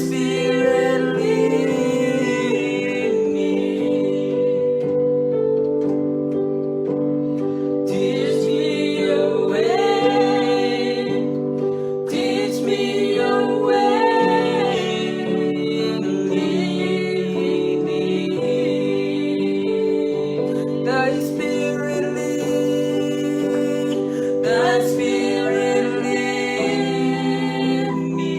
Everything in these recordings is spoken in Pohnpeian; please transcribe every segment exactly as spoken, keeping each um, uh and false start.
Spirit, lead me. Teach me your way. Teach me your way and lead me. Thy Spirit lead, Thy Spirit lead me.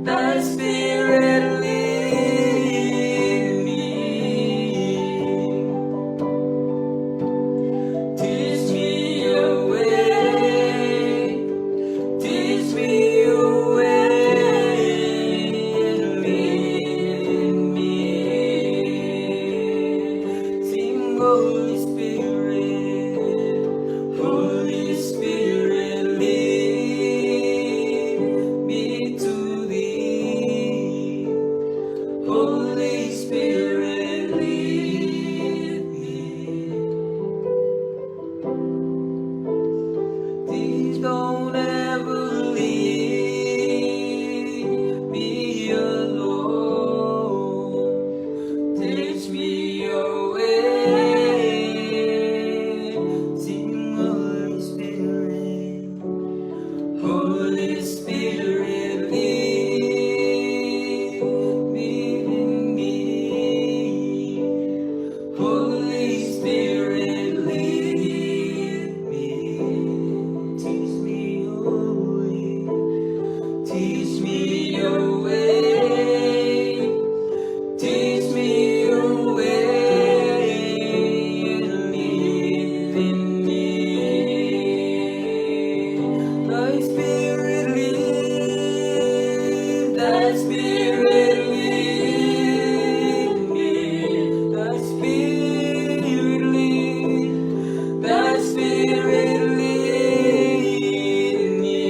Thy Spirit lead me. Teach me your way. Teach me your way and lead me. Sing, Holy Spirit, Holy Spirit, lead me to thee. Holy Spirit, lead me. Please don't ever leave me alone. Teach me your way. Sing, Holy Spirit. Holy Spirit, lead me. Holy Spirit, lead me. Teach me your way. Teach me your way. Teach me your way and lead me. Thy Spirit lead, Thy Spirit lead me. Thy Spirit lead, Thy Spirit lead me.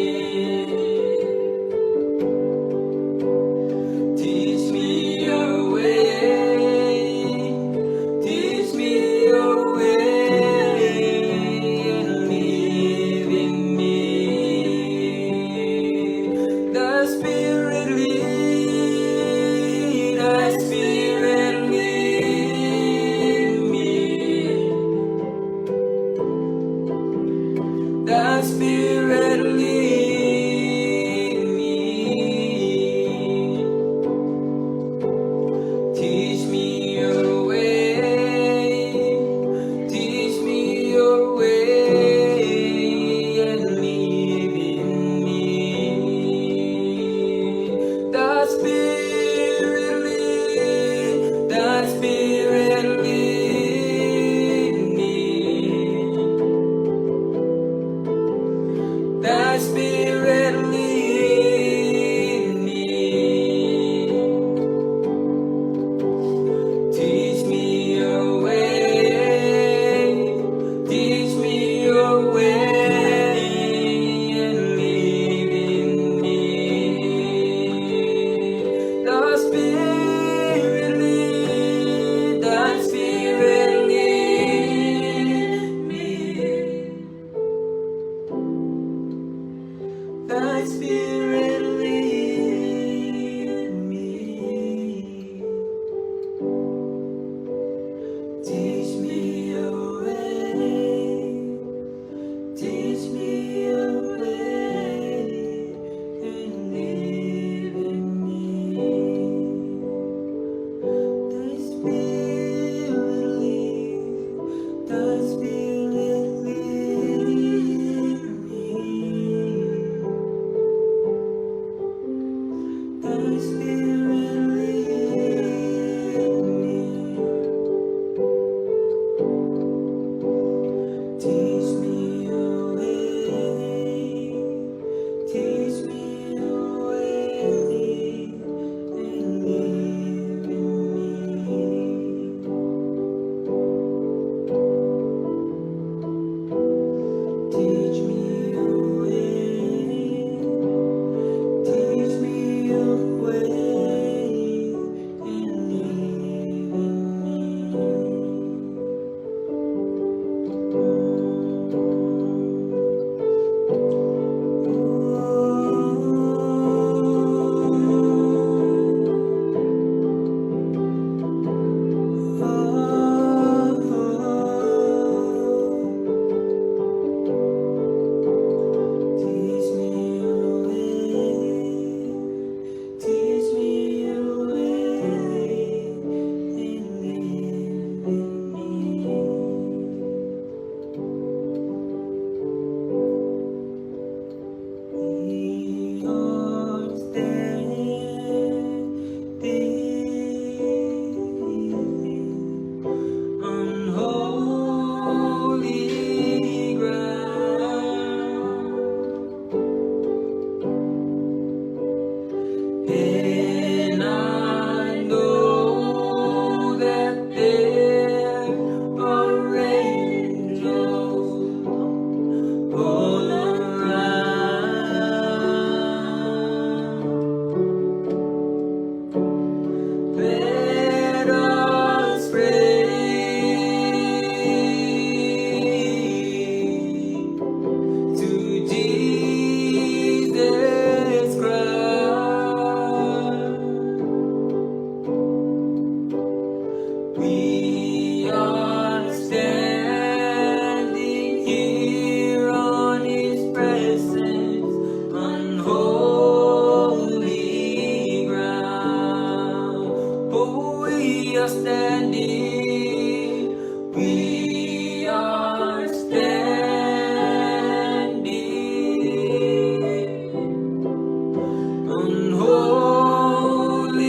on holy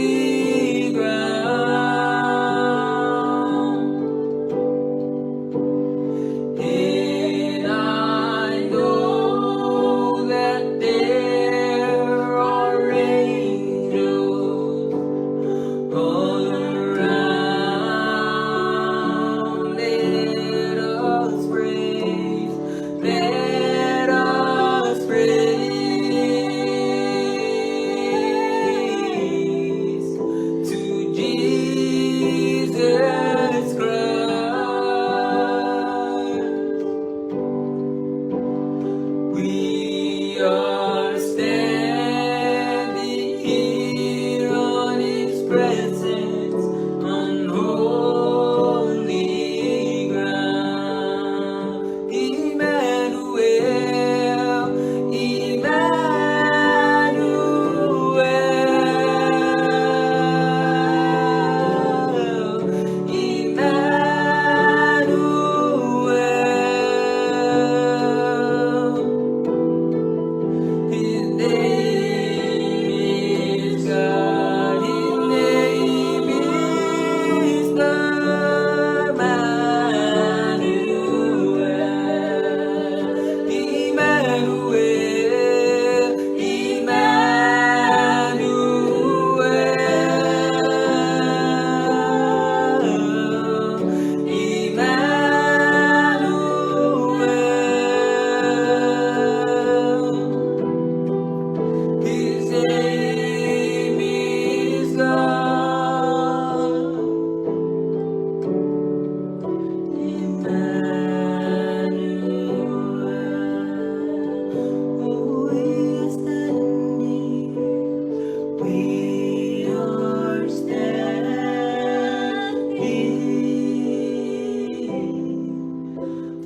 ground. And I know that there are angels all around. Let us praise, let us praise to Jesus Christ. We are standing here on his presence on holy ground. Emmanuel, Emmanuel, Emmanuel. His name is God, his name is Emmanuel, Emmanuel, Emmanuel, Emmanuel. His name is God. Emmanuel, we are standing, we are standing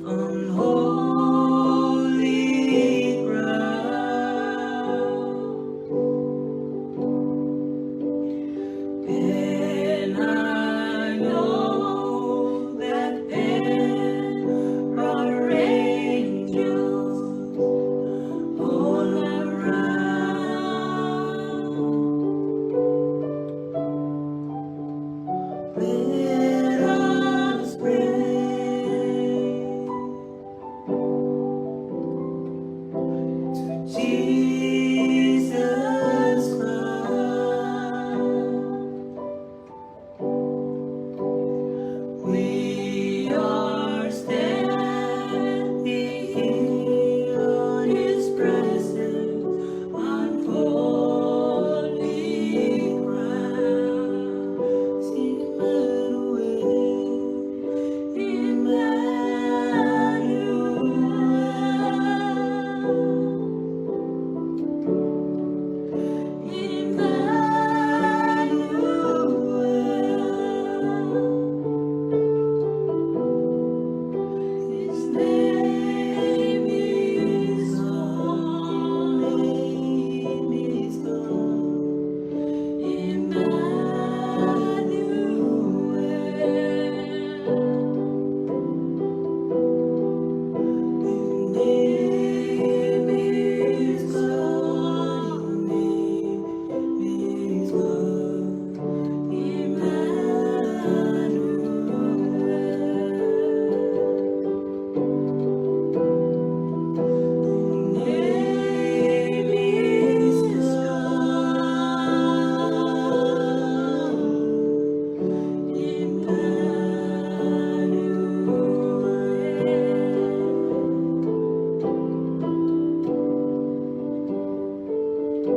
on holy ground. And I know that there are angels all around. Let us praise to Jesus Christ. We are standing here in his presence on holy ground. Emmanuel, Emmanuel.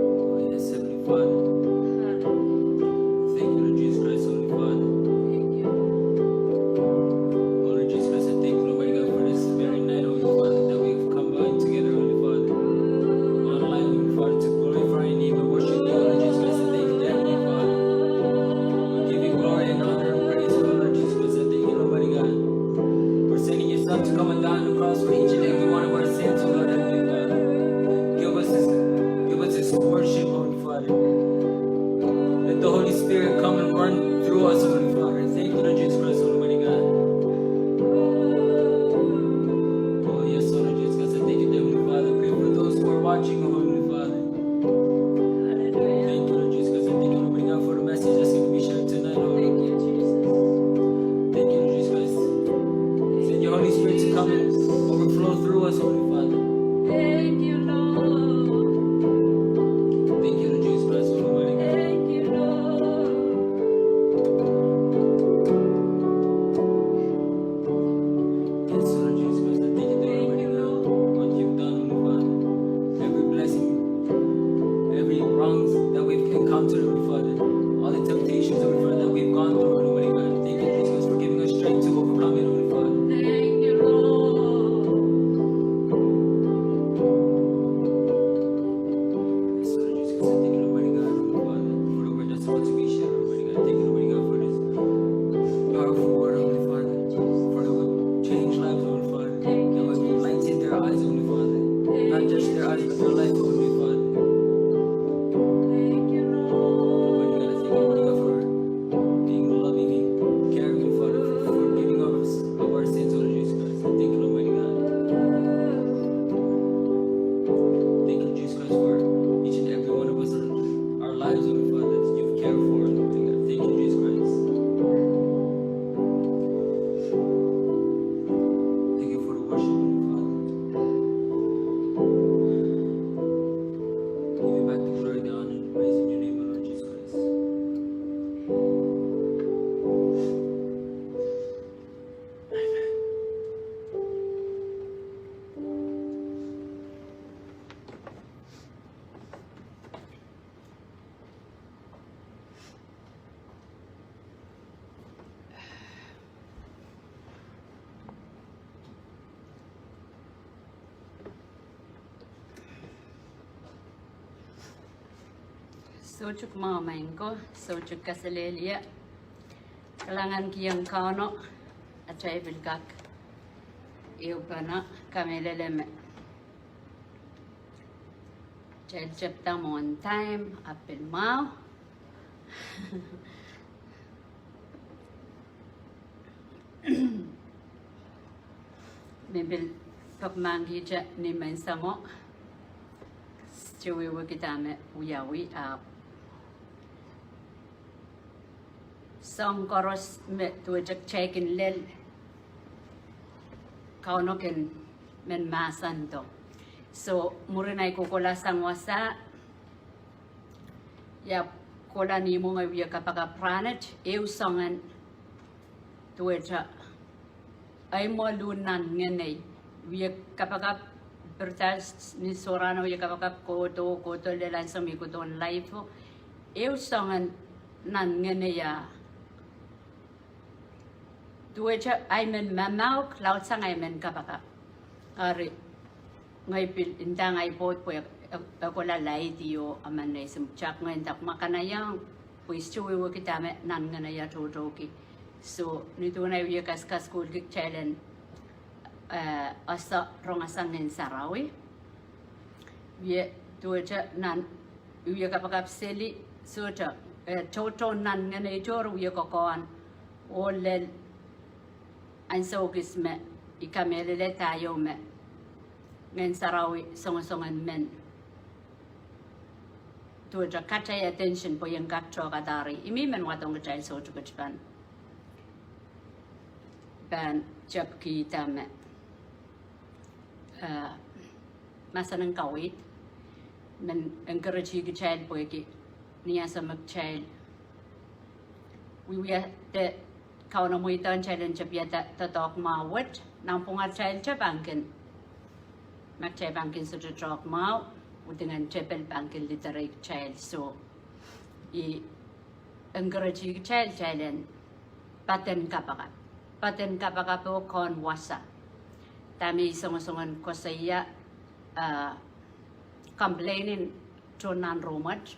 Oh, yes, Heavenly Father. Thank you, Lord Jesus Christ, Heavenly Father. Oh, Lord Jesus Christ, I thank you, Almighty God, for this very night, Heavenly Father, that we've come by together, Heavenly Father, online, Heavenly Father, to glorify your name and worship you, Lord Jesus Christ. I thank you, Heavenly Father. We give you glory and honor and praise, Lord Jesus Christ. I thank you, Almighty God, for sending your Son to come and die on the cross for each and every one of our sins, oh Lord, Heavenly Father. Give us this, give us this worship, Heavenly Father. Let the Holy Spirit come and run through us, Heavenly Father. Thank you, Lord Jesus Christ, Almighty God. Oh, yes, Lord Jesus Christ, I thank you, Heavenly Father. Pray for those who are watching, Heavenly Father. wrongs that we've encountered, Heavenly Father, all the temptations, Heavenly Father, that we've gone through, Almighty God. Thank you, Jesus, for giving us strength to overcome it, Heavenly Father. Thank you, Lord. Yes, Lord Jesus, thank you, Almighty God, Heavenly Father, for the word that's about to be shared, Almighty God. Thank you, Almighty God, for this powerful word, Heavenly Father, for the word change lives, Heavenly Father. That would enlighten their eyes, Heavenly Father. Not just their eyes, but their life, Heavenly Father. Thank you, Lord. Almighty God, I thank you, Almighty God, for being loving and caring, Father, for forgiving us of our sins, Lord Jesus Christ. I thank you, Almighty God. Thank you, Jesus Christ, for each and every one of us, our lives, Heavenly Father, that you've cared for, Almighty God. Thank you, Jesus Christ. Thank you for the worship, Heavenly Father. Give you back the glory, the honor, and the praise in your name, Lord Jesus Christ. Amen. Soutuk mwahu maing ko, soutuk kaselehlie. Kalahngan kihong Kauno, atail pil kak ehupene, kamehlele me atail tepda mwohn time, ahpw pil mwahu. Me pil pek mahkikihte ni menseng o, still wehwehki dahme wiawi, ahpw soahng koaros me duwehte kitail kin lel, Kauno kin men mahsendo. So, mwurin ei kohkohla sang wasa, ia kohla ni mwo ngehi wie kapakap rahnwet, ehu soangen duwehte ei mwo luhn nan ngenei. Wie kapakap, pirda ni sohrano wie kapakap kohdo, kohdo lel ansou me kohdo en live. Ehu soangen nan ngenei ia duwehte ei men mamauk, laudsang ei men kapakap. Ari, ngehi pil ndahng ei pwoud pwe e, e kohla laidi oh emen nei sim tak ngehi nda ma kanaiehng, pwe still wehwehki dahme nan ngenei ia tohtohki. So, ni duwen ei wie kaskasukuhlki kitail en, eh, ese rong sang Ngehn Sarawi. Wie duwehte nan wie kapakap seli, sohte, eh, tohtohn nan ngenei tohr wie kokohn, oh lel ansou kis me I kamehlele da ieu me Ngehn Sarawi songosongen men duwehte cut ei attention pwe I en kak tohkada eri I men wadohng kitail sohte ketipan pahn tepkihda me, eh, mahsen en kaweid men encourage kitail pwehki ni ansou me kitail wiewia de Kauno mweidohng kitail en tepiada doadoahk mwahu wet, nanpwungarail te pahn kin, ma kitail pahn kin sohte doadoahk mwahu, udingen tepel pahn kin literei kitail. So, I encourage kitail, kitail en paden kapakap. Paden kapakap oh kohn wasa. Dahme I songosongen koasoia, ah, complaining tohn nan room wet,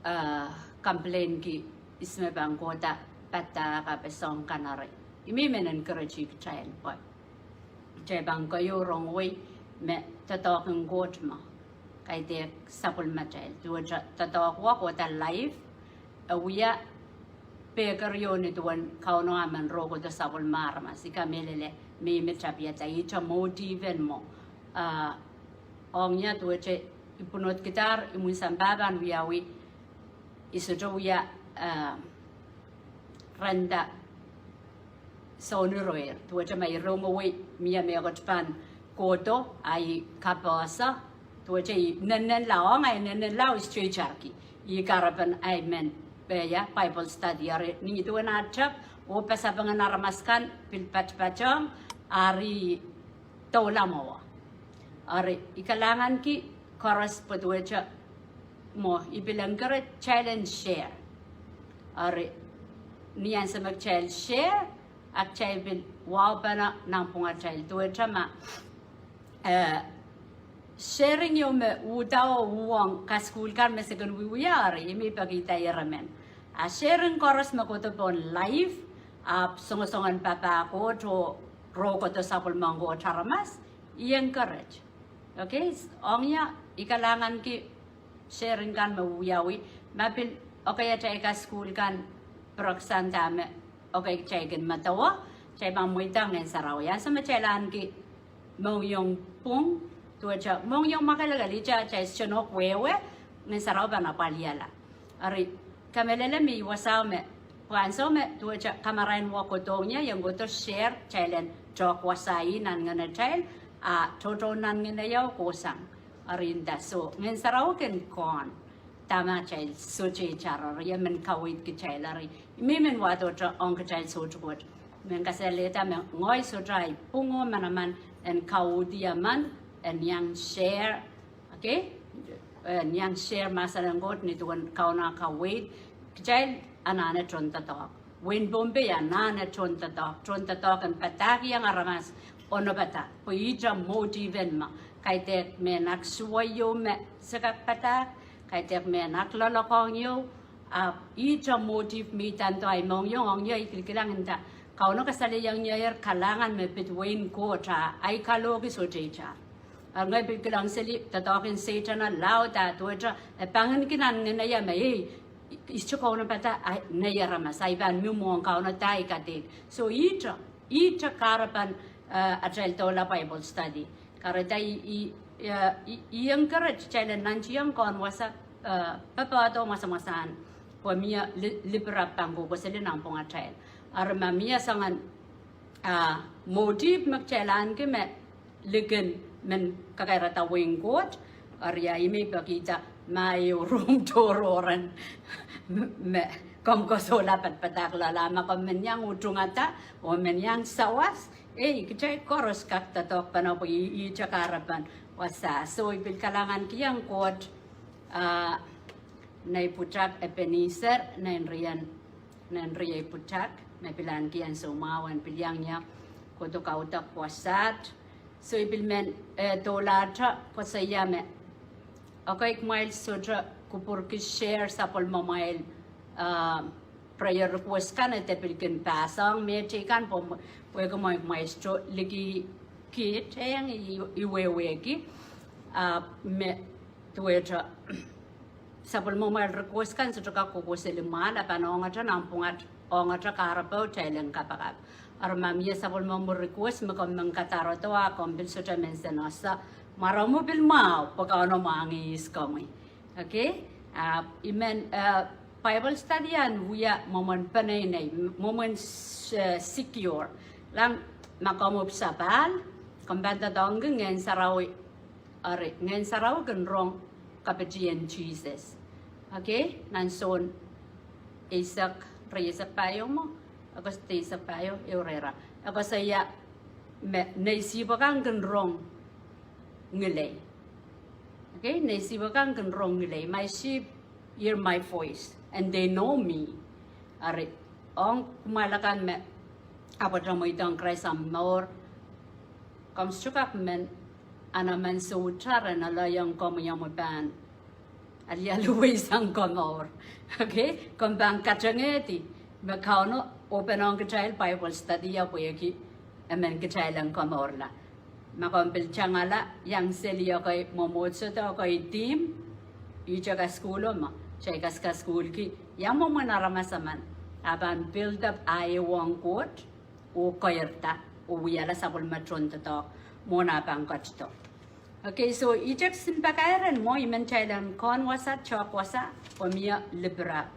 ah, complainki ihs me pahn kohda padahk ape soahng kan eri. I men encourage kitail pwe kitail pahn keieu rongwei me doadoahk en Koht me kaidehk sapwellimatail. Duwehte doadoahk wet kohda live, e wia pehker ieu ni duwen Kauno a men rokohdo sapwellime aramas. I kamehlele me I men tapiada ihte motive en mwo. Ah, ong ia duwehte I pwunodkidahr imwin sampah pahn wiawi, I sohte wia, ah, renda sounir ehr. Duwehte ma I rongowei mie mehkot pahn kohdo, a I kapehse, duwehte I nennenla, ong ei nennenla, I sohte itarki. I kahrepen ei men, pwe ia Bible study, eri ni duwen ah tep, oh pasapengen aramas kan pil patpatohng, eri doula mwowe. Eri I kalahnganki koaros pwe duwehte mwo, I pil encourage kitail en share. Eri, ni ansou me kitail share, a kitail pil wahu pahn nanpwungatail duwehte ma, eh, sharing ieu me uhdahn uhwong kasukuhl kan me se kin wiewia, eri I mih pekihda emen. A sharing koaros me kohdo pohn live, a songosong en papah Koht oh rohng kohdo sapwellimen Koht aramas, I encourage. Okay, ong ia I kalahnganki sharing kan me wiawi, ma pil, okay, atail kasukuhl kan pirek sang dahme, okay, kitail kin medewe, kitail pahn mweidohng Ngehn Sarawi. Ansou me kitail ahneki mohngiong pwung, duwehte mohngiong mwakelekel, ihte atail sohte nohk wehwe, Ngehn Sarawi pahn apwalihala. Eri, kamehlele me I wasaho me, pwe ansou me duwehte kamarain wet kohdohng ie, I en kohdo share, kitail en tohk wasa ih nan ngenatail, a tohto nan ngene ieu kohsang. Eri nda, so, Ngehn Sarawi kin kohn dahme atail sohte itar, eri I men kaweid kitail, eri I men wahdohte ong kitail soutuk wet. Men kasalehda me ngehi sohte ahi pwung oh manaman en kauhdi emen, en iang share, okay? Eh, en iang share mahsen en Koht ni duwen Kauno kaweid, kitail anahne tohndoadoahk. Wehin Pohnpei anahne tohndoadoahk, tohndoadoahk en padahkihong aramas onopada, pwe ihte motive en me, kaidehk mehn ak suwed ieu me se kak padahk, kaidehk mehn ak loalokong ieu, a ihte motive me I tandoai mohngiong ong ie, I kilkilang nda, Kauno kasalehiong iehier kalahngan me pid wehin Koht a ahi kalohki sohte itar. Eri ngehi pil kilang seli doadoahk en Sehdan, a laud, a duwehte e pangin kin nan ngeneie me, ei, I sohte kaunopada, a nei aramas, a I pahn mih mwohn Kauno da I kadeik. So ihte, ihte kahrepen, eh, atail doula Bible study. Kahrehda I, I, eh, I, I encourage kitail en nantihong Kauno wasa, eh, popohdo mwasamwasahn, pwe mie li-, lipirap pahn kohkohseli nanpwungatail. Eri ma mie soangen, ah, motive me kitail ahneki me likin men kakairada wehin Koht, eri ia I mih pekihda ma ehu rohng tohrohr en me komw koasoia padapadahk loale, ma komw men iang utungada oh men iang sawas, ei, kitail koaros kak doadoahk pahn pwe I, ihte kahrepen wasa. So I pil kalahngankihong Koht, ah, nei pwutak Ebenezer, nei rien, nei riei pwutak, me pil ahneki ansou mwahu en pil iang ie kohdo kaudok wasaht. So I pil men, eh, doulahte koasoia me, okay, kumwail sohte kupwurki share sapwellimamwail, ah, prayer request kan, e de pil kin pahsohng mehteikan pwe, pwehki mwein kumwail sohte liki kit, eh, I, I wehwehki, ah, me duwehte sapwellimamwail request kan sohte kak kohkohseli mwahl, a pahn ongete nanpwungat, ongete kahrepe atail en kapakap. Eri ma mie sapwellimomwi request me komw men kadarodo a komw pil sohte men senohsa, mwaromwi pil mwahu pwe Kauno mwahngih ihs komwi. Okay? Ah, I men, eh, Bible study en wia mwomwen peneinei, mwomwen s-, eh, secure. Kilang, ma komw ipwsapahl, komw pahn doadoahngki Ngehn Sarawi, eri Ngehn Sarawi kin rong kapitien Sises. Okay? Nan Sohn eisek, rieisek pahieu mwo, e koasoia, eisek pahieu, ehu rehra. E koasoia me nei sihpw akan kin rong ngilei. Okay, nei sihpw akan kin rong ngilei. My sheep hear my voice, and they know me. Eri, ong kumwail akan me ahpw pahn mweidohng Krais amw mour, komw sohte kak men, ahn emen soutar en alehiong komwi omw pahn alialu weisang komour. Okay? Komw pahn katengehdi me Kauno open ong kitail Bible study a pwehki emen kitail en komourla. Ma komw pil tangala iang seli ekei mwomwohdiso de ekei team, ihte kasukuhlo me kitail kaskasukuhlki ia mwomwen aramas emen, a pahn build up ahi ehu ong Koht, oh keirda, oh wiahla sapwellime tohndoadoahk mwohn ah pahn ketido. Okay, so ihte kisin pakair en mwo, I men kitail en kohn wasa, tohk wasa, pwe mie lipirap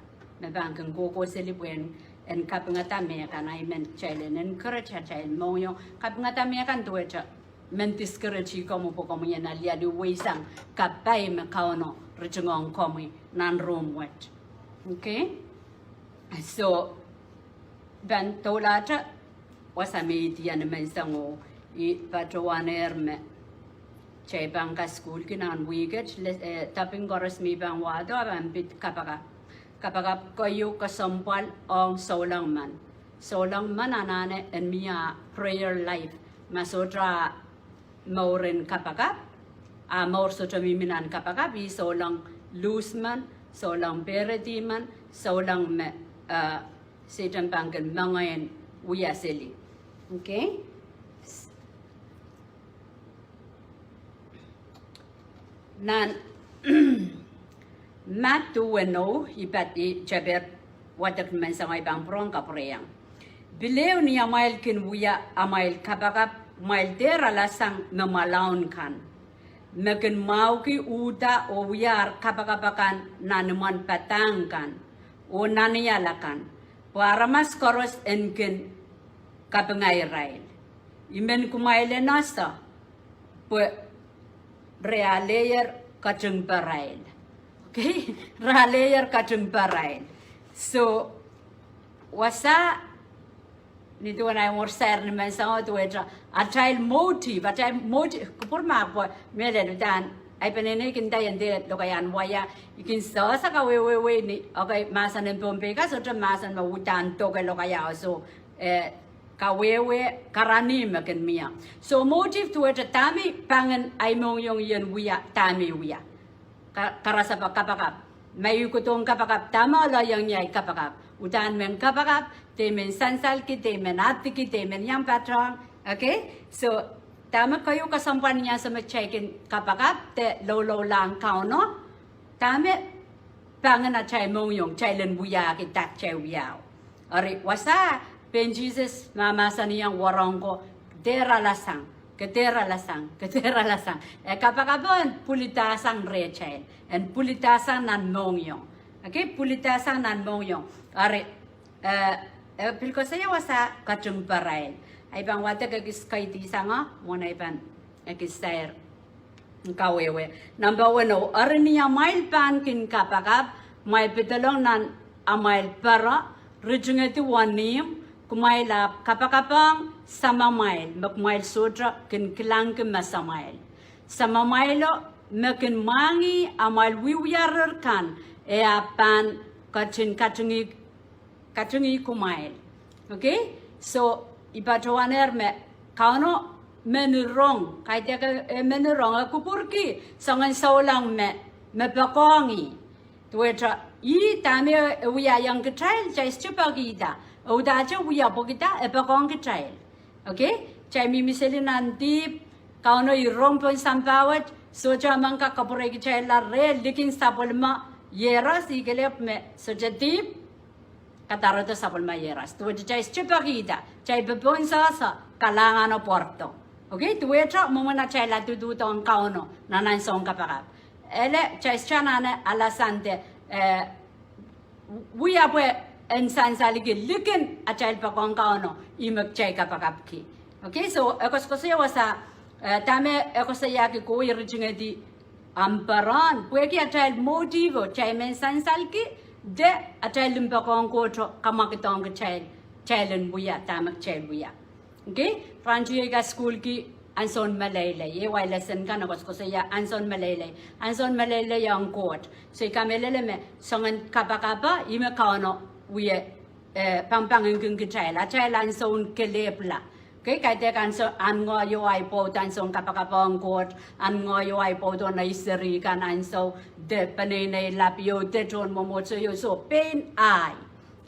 me pahn kin kohkohseli pwe en, en kapingada mehkan, a I men kitail en encourage atail mohngiong, kapingada mehkan duwehte men discourage komwi pwe komwi en alialu weisang kapai me Kauno ritingohng komwi nan room wet. Okay? So, pahn doulahte wasa me I idih ni menseng oh I patohwanehr me Kitail pahn kasukuhlki nan wihket, le, eh, topic koaros me I pahn wahdo, a pahn pid kapakap. Kapakap keieu kesempwal ong souleng men. Souleng men anahne en mie prayer life. Ma sohte mour en kapakap, a mour sohte mihmi nan kapakap, ih souleng luhs men, souleng peredi men, souleng me, eh, Sehdan pahn kin mengei wia seli. Okay? Nan Madiu weneu, I pahn, I teper wadek ni menseng, I pahn pwurehng kapwureiong. Pil ehu ni amwail kin wia amwail kapakap, kumwail dehr alasang me mwalaun kan, me kin mwahuki uhda oh wia ar kapakap akan nan imwen padahk kan oh nanial akan, pwe aramas koaros en kin kapinga irail. I men kumwail en ese, pwe re alehier ketingparail. Okay? Re alehier ketingparail. So, wasa, ni duwen ahi mour sair ni menseng, oh duwehte atail motive, atail motive, kupwur ma pwe, mehlel uhdahn, ahi peneinei kin nda I en dehr lokaiahn wia, I kin sehse kawehwehwei ni, okay, mahsen en Pohnpei kan sohte mahsen me uhdahn doke lokaia, so, eh, kawehwe karanih me kin mie. So motive duwehte dahme I pangin ahi mohngiong I en wia, dahme I wia. Ka-, karasepe kapakap. Ma I kohdohng kapakap, dahme ohl iang ie ahi kapakap. Uhdahn men kapakap, dehr men sansalki, dehr men adiki, dehr men iang patohng. Okay? So, dahme keieu kesempwal ni ansou me kitail kin kapakap, de louloulahng Kauno, dahme pangin atail mohngiong, kitail en wiahki dah kitail wiahu. Eri, wasa, pein Sises mahmahsanihong wahnpoaron ko, dehr alasang, ke dehr alasang, ke dehr alasang. Eh, kapakap en pwilidahsang rehtail, en pwilidahsang nan mohngiong. Okay, pwilidahsang nan mohngiong. Eri, eh, eh, pil koasoia wasa ketingparail. Ahi pahn wadek ekis kaidehn sang, mwohn ahi pahn ekis sair kawehwe. Nahmba weneu, eri ni amwail pahn kin kapakap, kumwail pedolong nan amwail pere, ritingedi wenihmw, kumwail ahpw kapakapong Samamwail, me kumwail sohte kin kilangki mesamwail. Samamwailo me kin mwahngih amwail wiwiarir kan, e ahpw pahn ketin katingih katingih kumwail. Okay? So, I patohwanehr me Kauno men rong, kaidehk e men rong, e kupwurki soangen souleng me, me poakohng ih. Duwehte ih dahme e wiahiong kitail, kitail sohte pekihda. E uhdahte wia pwehki dah, e poakohng kitail. Okay? Kitail mihmi seli nan dihp, Kauno I rong pohn sampah wet, sohte emen kak kapwureikitailla reh likin sapwellime Iehros, I kelehpw me sohte dihp kadarodo sapwellime Iehros. Duwehte kitail sohte pekihda, kitail popohn sehse, kalahngan oh pwardo. Okay, duwehte mwomwen atail adududohng Kauno nan ansoun kapakap. Ele, kitail sohte anahne alasang de, eh, wia pwe en sansalki likin atail poakohng Kauno, ih me kitail kapakapki. Okay, so, e koasokoasoia wasa, eh, dahme e koasoiahki ko ih ritingedi ahmw peren, pwehki atail motive, kitail men sansalki, de atail limpoakohng Koht kamwakidohng kitail, kitail en wia dahme kitail wia. Okay, rahn teieu I kasukuhlki ansoun meleilei, e wai lesen kan e koasokoasoia ansoun meleilei, ansoun meleilei ong Koht. So I kamehlele me soangen kapakap, ih me Kauno wie, eh, pangpangin kin kitail, atail ansoun kelehpwla. Okay, kaidehk ansou, ahn ngoahi ahi pwoud ansoun kapakap ong Koht, ahn ngoahi ahi pwoud oh nei seri kan ansou, de peneinei lap ieu, de tohn mwomwohdiso ieu, so pein ahi.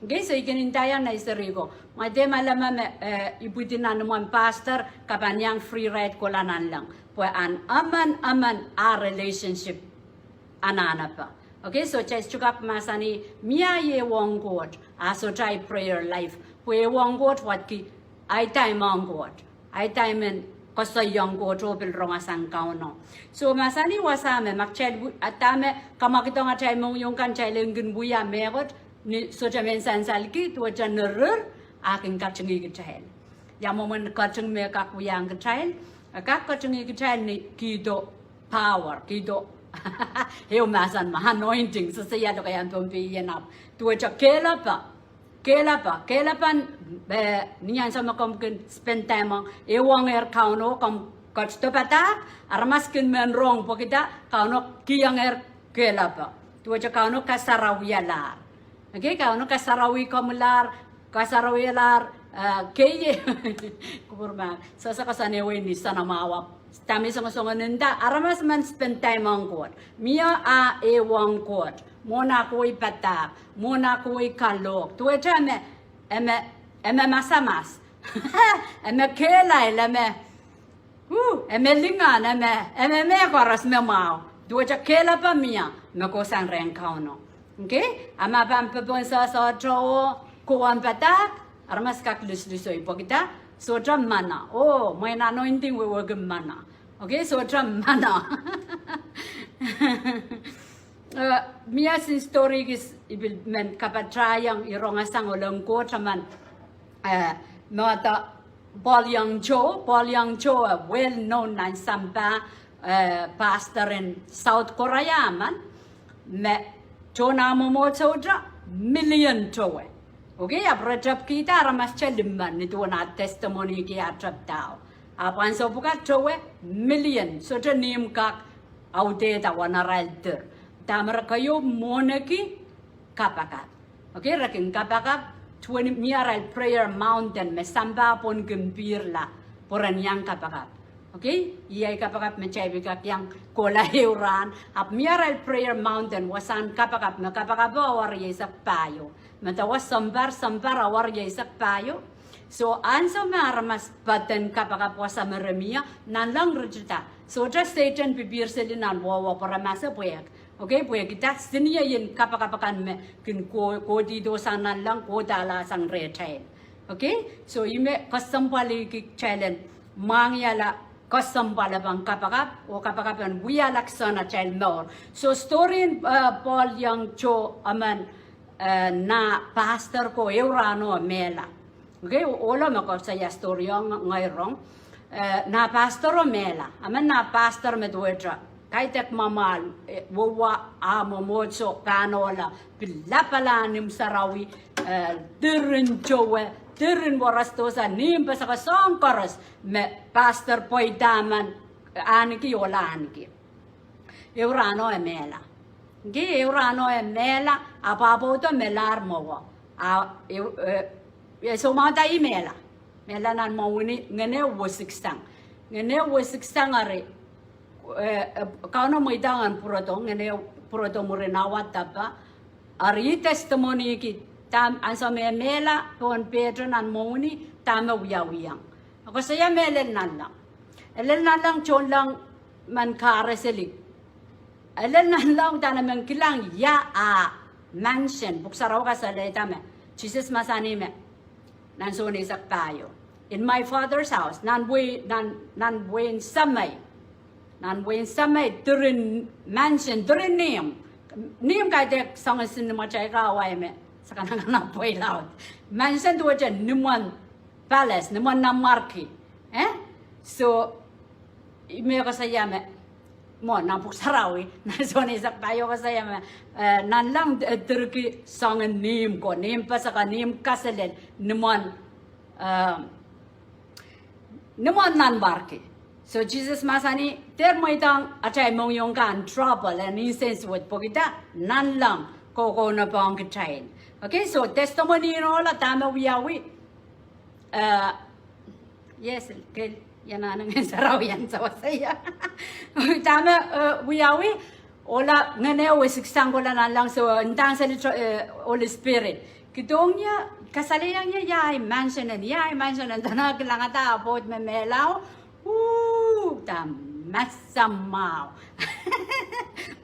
Okay, so I kin ndaiong nei seri ko, ma dehr maleme me, eh, ipwidi nan imwen pastor, ke pahn iang free ride kohla nanleng. Pwe ahn emen emen ah relationship anahnepe. Okay, so kitail sohte kak mahsanih, mie ahi ehu ong Koht, a sohte ahi prayer life. Pwe ehu ong Koht wadki ahi time ong Koht. Ahi time en koasoiong Koht oh pil rongasang Kauno. So mahsanih wasa me, ma kitail wi-, a dahme kamwakidohng atail mohngiong kan kitail en kin wia mehkot, ni sohte men sansalki, duwehte ni rir, a kin katingih kitail. Ia mwomwen kating me kak wiahiong kitail, e kak katingih kitail ni kihdo power, kihdo ehu mahsen me anointing, sehse ia lokaiahn Pohnpei ien ahpw. Duwehte kehlape, kehlape, kehlapen, eh, ni ansou me komw kin spend time ong, ehu ongehr Kauno, komw Ketido padahk, aramas kin men rong pwehki dah, Kauno kihongehr kehlapo. Duwehte Kauno kasarawialahr. Okay, Kauno kasarawi komwilahr, kasarawialahr, eh, kei, kupwur mahk, sehse koasoanehwei ni soanamwahu. Dahme songosongen nda, aramas men spend time ong Koht. Mie ah ehu ong Koht. Mwohn ah kohwei padahk. Mwohn ah kohwei kalohk. Duwehte e me, e me, e me masamas. E me kehlail, e me Uh, e me lingan, e me, e me mehkoaros me mwahu. Duwehte kehlapo mie, me kohsang rehn Kauno. Okay? A ma pahn popohn sohsohte oh kohwei padahk, aramas kak luselusehi pwehki dah, sohte mana. Oh, mwein anointing wehwehki mana. Okay, sohte mana. Eh, mie sin story kis I pil men kapatahiong, I rong sang ohl en Koht emen, eh, me dah Paul Yonggi Cho, Paul Yonggi Cho, a well known nan sampah, eh, pastor en South Korea emen, me tohn ah mwomwohdiso sohte million towe. Okay, ahpw re tepkihda aramas te limmen ni duwen ah testimony ki ah tepdao. Ahpw ansou pwukat towe million, sohte nihmw kak audehda wen arail dir. Dahme re keieu mwohneki, kapakap. Okay, re kin kapakap, duwen mie arail prayer mountain me sampah pwon kin pihrla, pwe ren iang kapakap. Okay, iei kapakap me kitail pil kak iang kohla ehu rahn, ahpw mie arail prayer mountain, wasahn kapakap, me kapakapo awa rieisek pahieu. Me dewe sounpar, sounpar awa rieisek pahieu. So, ansou me aramas poaden kapakap wasa me re mie, nanleng ritida. Sohte Sehdan pipihr seli nan wehwe pwe re masak pwehk. Okay, pwehki dah, siniein kapakap akan me kin ko-, kohdihdo sang nanleng, kohdahla sang rehtail. Okay, so ih me kesempwaliki kitail en mwahngihala kesempwal pahn kapakap, oh kapakap en wiahla kisehn atail mour. So story en, eh, Paul Yonggi Cho emen, eh, nah pastor ko ehu rahno mehla. Okay, ohlo me koasoia story ong ngehi rong. Eh, nah pastor o mehla. Emen nah pastor me duwehte kaidehk mwamwahl, eh, wehwe ah mwomwohdiso pahn ohla, pil lapala nimw sarawi, eh, diren towe, diren warasto sang, nihmw peseko, soahng koaros me pastor pweida emen ahneki, ohla ahneki. Ehu rahno e mehla. Nge ehu rahno e mehla, ahpw ah pwoudo melahr mwowe. Ah, ehu, eh, e soumwahuda ih mehla. Mehla nan mwohni, ngehno wesiksang. Ngehno wesiksang eri, eh, eh, Kauno mweidohng en pwurodo, ngehno pwurodo mwurin ah wadapa. Eri ih testimony ki, dahme ansou me e mehla, pohn pehte nan mwohni, dahme wiawiong. E koasoia me e lel nanleng. E lel nanleng, tohnleng men kahre seli. E lel nanleng, dahme men kilang ia ah mansion, Pwuhk Sarawi kasalehda me, Sises mahsanih me, nan Sohn eisek pahieu. In my Father's house, nan wehi, nan, nan wehin Semei. Nan wehin Semei, diren mansion, diren nihmw. Nihmw kaidehk soangen sin nimwatail ka, why me, se kanengen pweilaud. Mansion duwehte nimwen palace, nimwen nanmwarki. Eh? So, ih me koasoia me, mwo, nan Pwuhk Sarawi, nan Sohn eisek pahieu koasoia me, eh, nanleng, eh, direki soangen nihmw ko, nihmw peseko, nihmw kaselel, nimwen, eh, nimwen nanmwarki. So Sises mahsanih, dehr mweidohng atail mohngiong kan trouble and insensuwed pwehki dah, nanleng kohkohnepohng kitail. Okay, so testimony en ohla dahme wiawi, eh, yes, kel, ia nan Ngehn Sarawi ansou wasa ia. Dahme, eh, wiawi, ohla ngehno wesiksang kohla nanleng, so, ndahng seli, eh, Holy Spirit. Kidohng ia, kasalehiong ie ia ahi mansion en, ia ahi mansion en, dahme kilangada ah pwoud me mehla o, uh, dah masamwahu.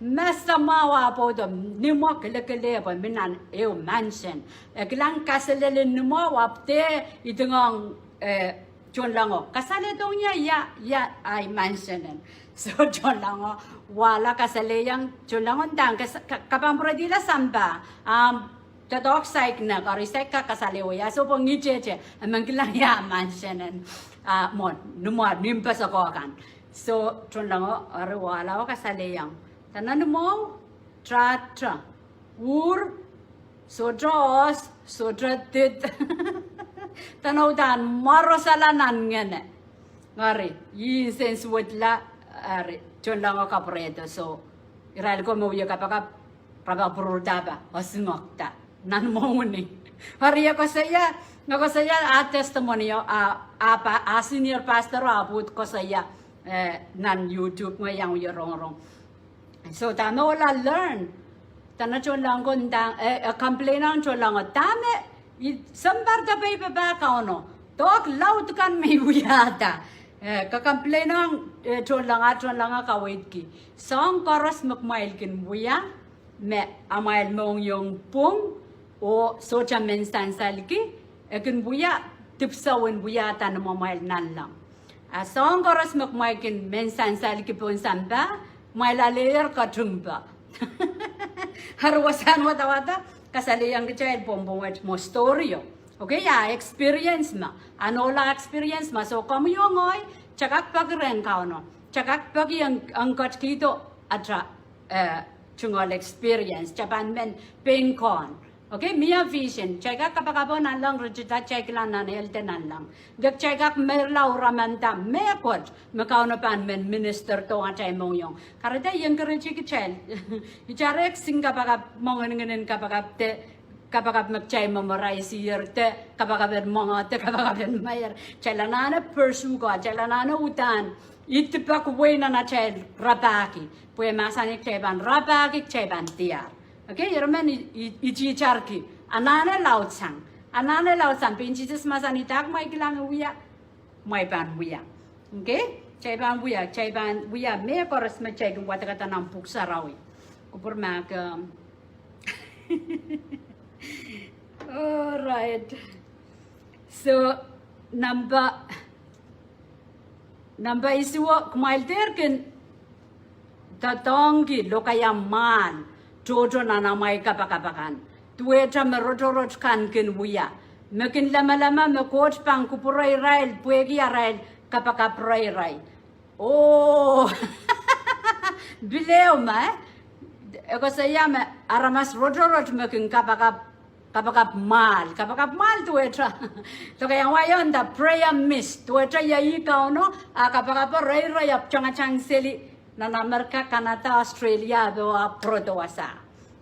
Masamwahu ah pwoudo, nimwo kilekile pwe mi nan ehu mansion. E kilang kaselel en nimwo, ahpw de, idingohng, eh, tohnlengo. Kasalehiong ie ia, ia ahi mansion en. So tohnlengo, wahla kasalehiong, tohnlengo ndahng, ka, ka, ke pahn pwuredihla sampah, ahmw doadoahk saik nek, eri saik kak kasalehiong ia, so pwe ngihtete, e men kilang ia mansion en. Ah, mwo, nimwo, nihmw peseko kan. So tohnlengo, eri wahla oh kasalehiong. Dene nimwo, trahte, uhr, sohte oahs, sohte did. Dene uhdahn mwarosala nan ngehne. Ngeri, ih nsensuwedla, eri, tohnlengo kapwurehdo, so, irail ko me wia kapakap, rapahki pwurpwurda pwe, oasingoakda, nan mwohni. Eri e koasoia, e koasoia ah testimony o, ah, ah pa-, ah senior pastor o ah pwuhd koasoia, eh, nan YouTube, ngehi iang wia rongorong. So dahme ohl learn, dene tohnleng ko nda, eh, eh, complain ong tohnlengo. Dahme, i sounpar de pei papah Kauno. Doadoahk laud kan me i wiahda. Eh, ke complain ong, eh, tohnleng, ah tohnleng kaweidki. Soahng koaros me kumwail kin wia, me amwail mohngiong pwung, oh sohte men sansalki, e kin wia, dipwisou en wiahda ni mwamwail nanleng. Ah soahng koaros me kumwail kin men sansalki pohn sampah, kumwail alehier ketingpe. Eri wasahn wadawad, kasalehiong kitail pwongpwong wet mwo story o. Okay, ah experience me, ah nohla experience me, so komwi oh ngehi, kitail kak peki rehn Kauno, kitail kak peki ong, ong ketikihdo ata, eh, tungoal experience, kitail pahn men pein Kauno. Okay, mie vision, kitail kak kapakapo nanleng, ritida kitail kilang nan ehl de nanleng. De kitail kak meirla uramanda mehkot, me Kauno pahn men minister dohng atail mohngiong. Kahrehda I encourage kitail. Ita rehk sing kapakap, mohngiongin kapakap de, kapakap me kitail memorize-ier de, kapakap en mohngiong de, kapakap en meir. Kitail anahne pursue ko, kitail anahne uhdahn, i dipe wei nan atail rapahki. Pwe mahsanih kitail pahn rapahki, kitail pahn diar. Okay, irail men i, i, i teacher ki. Anahne laudsang. Anahne laudsang. Pein Sises mahsanih, dahme kumwail kilang I wia, kumwail pahn wia. Okay? Kitail pahn wia, kitail pahn wia mehkoaros me kitail kin wadekada nan Pwuhk Sarawi. Kupwur mahk, um, all right. So, number Number isuh, kumwail dehr kin doadoahngki lokaia mwahl tohto nan amwail kapakap akan. Duwehte me rotorot kan kin wia. Me kin lamalam me Koht pahn kupwure irail pwehki arail kapakap reirai. Oh, pil ehu me, e koasoia me aramas rotorot me kin kapakap kapakap mwahl, kapakap mwahl duwehte. Lokaia wai o nda prayer mist, duwehte ia ih Kauno, ah kapakap reirai ahpw tangatang seli, nan Amerika, Canada, Australia, ahpw pwurodo wasa.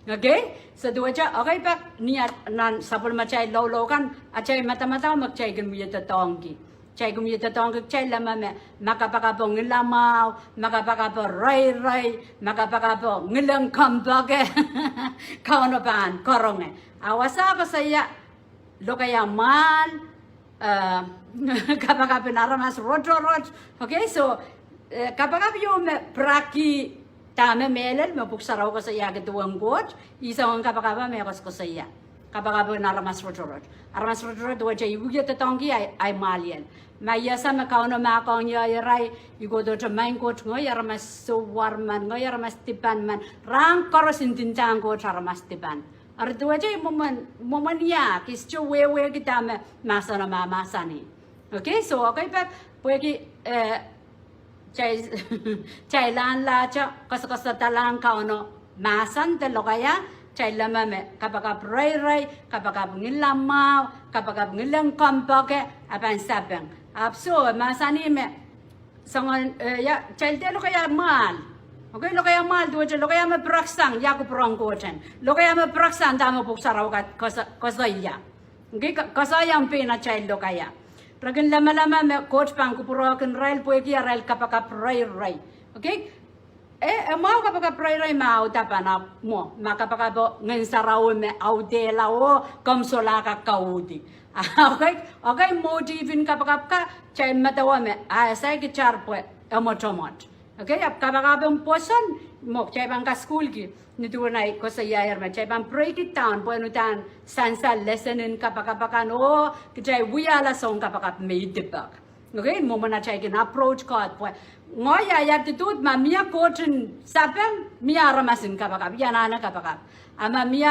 Okay? So duwehte, okay pak ni a, nan sapwellimatail loulou kan, atail madamadau me kitail kin wie doadoahngki. Kitail kin wie doadoahngki kitail lamalam me, ma kapakap o ngilamwahu, ma kapakap o reirai, ma kapakap o ngileng kompoake, Kauno pahn karonge. A wasa koasoia lokaia mwahl, eh, kapakap en aramas rotorot. Okay, so, eh, kapakap ieu me piraki dahme mehlel me Pwuhk Sarawi koasoiahki duwen Koht, ih soangen kapakap me koasokoasoia. Kapakap en aramas rotorot. Aramas rotorot duwehte I wie doadoahngki ahi, ahi mwahliel. Ma I ese me Kauno mahkohng ie irail, I kohdohte, Maing Koht, ngehi aramas souwar men, ngehi aramas dipan men, rahn koaros I ndindahng Koht aramas dipan. Eri duwehte I mwomwen, mwomwen ia, kis te wehwehki dahme mahsen o mahmahsanih. Okay, so, okay pak, pwehki, eh, kitail, kitail anahne koasokoasoadalahng Kauno mahsen de lokaia, kitail lamalam me kapakap reirai, kapakap ngilamwahu, kapakap ngileng kompoake, a pahn sapeng. Ahpw so, mahsanih me, soangen, eh, ia, kitail dehr lokaia mwahl. Okay, lokaia mwahl duwehte, lokaia me piraksang, ia kupwuren Koht en. Lokaia me piraksang dahme Pwuhk Sarawi koasoia. Okay, koasoia pein atail lokaia. Re kin lamalam me Koht pahn kupwurehkin irail pwehki arail kapakap reirai. Okay? E, e mwahu kapakap reirai ma audepen, ahpw mwo, ma kapakap o Ngehn Sarawi me audehla oh komw solahr kak kauhdi. Okay, okay, motive en kapakap ka, kitail medewe me, a, e saikinte pwe, e mwotomwot. Okay, ahpw kapakap en pwoson, mwo, kitail pahn kasukuhlki, nin duwen ahi koasoiahier me, kitail pahn break it down, pwe uhdahn sansal lesson en kapakap akan, oh, kitail wiahla soun kapakap me I dipek. Okay, mwomwen atail kin approach Koht, pwe, ngehi ia ia duduhd ma mie Koht en sapeng, mie aramas en kapakap, I anahne kapakap. A ma mie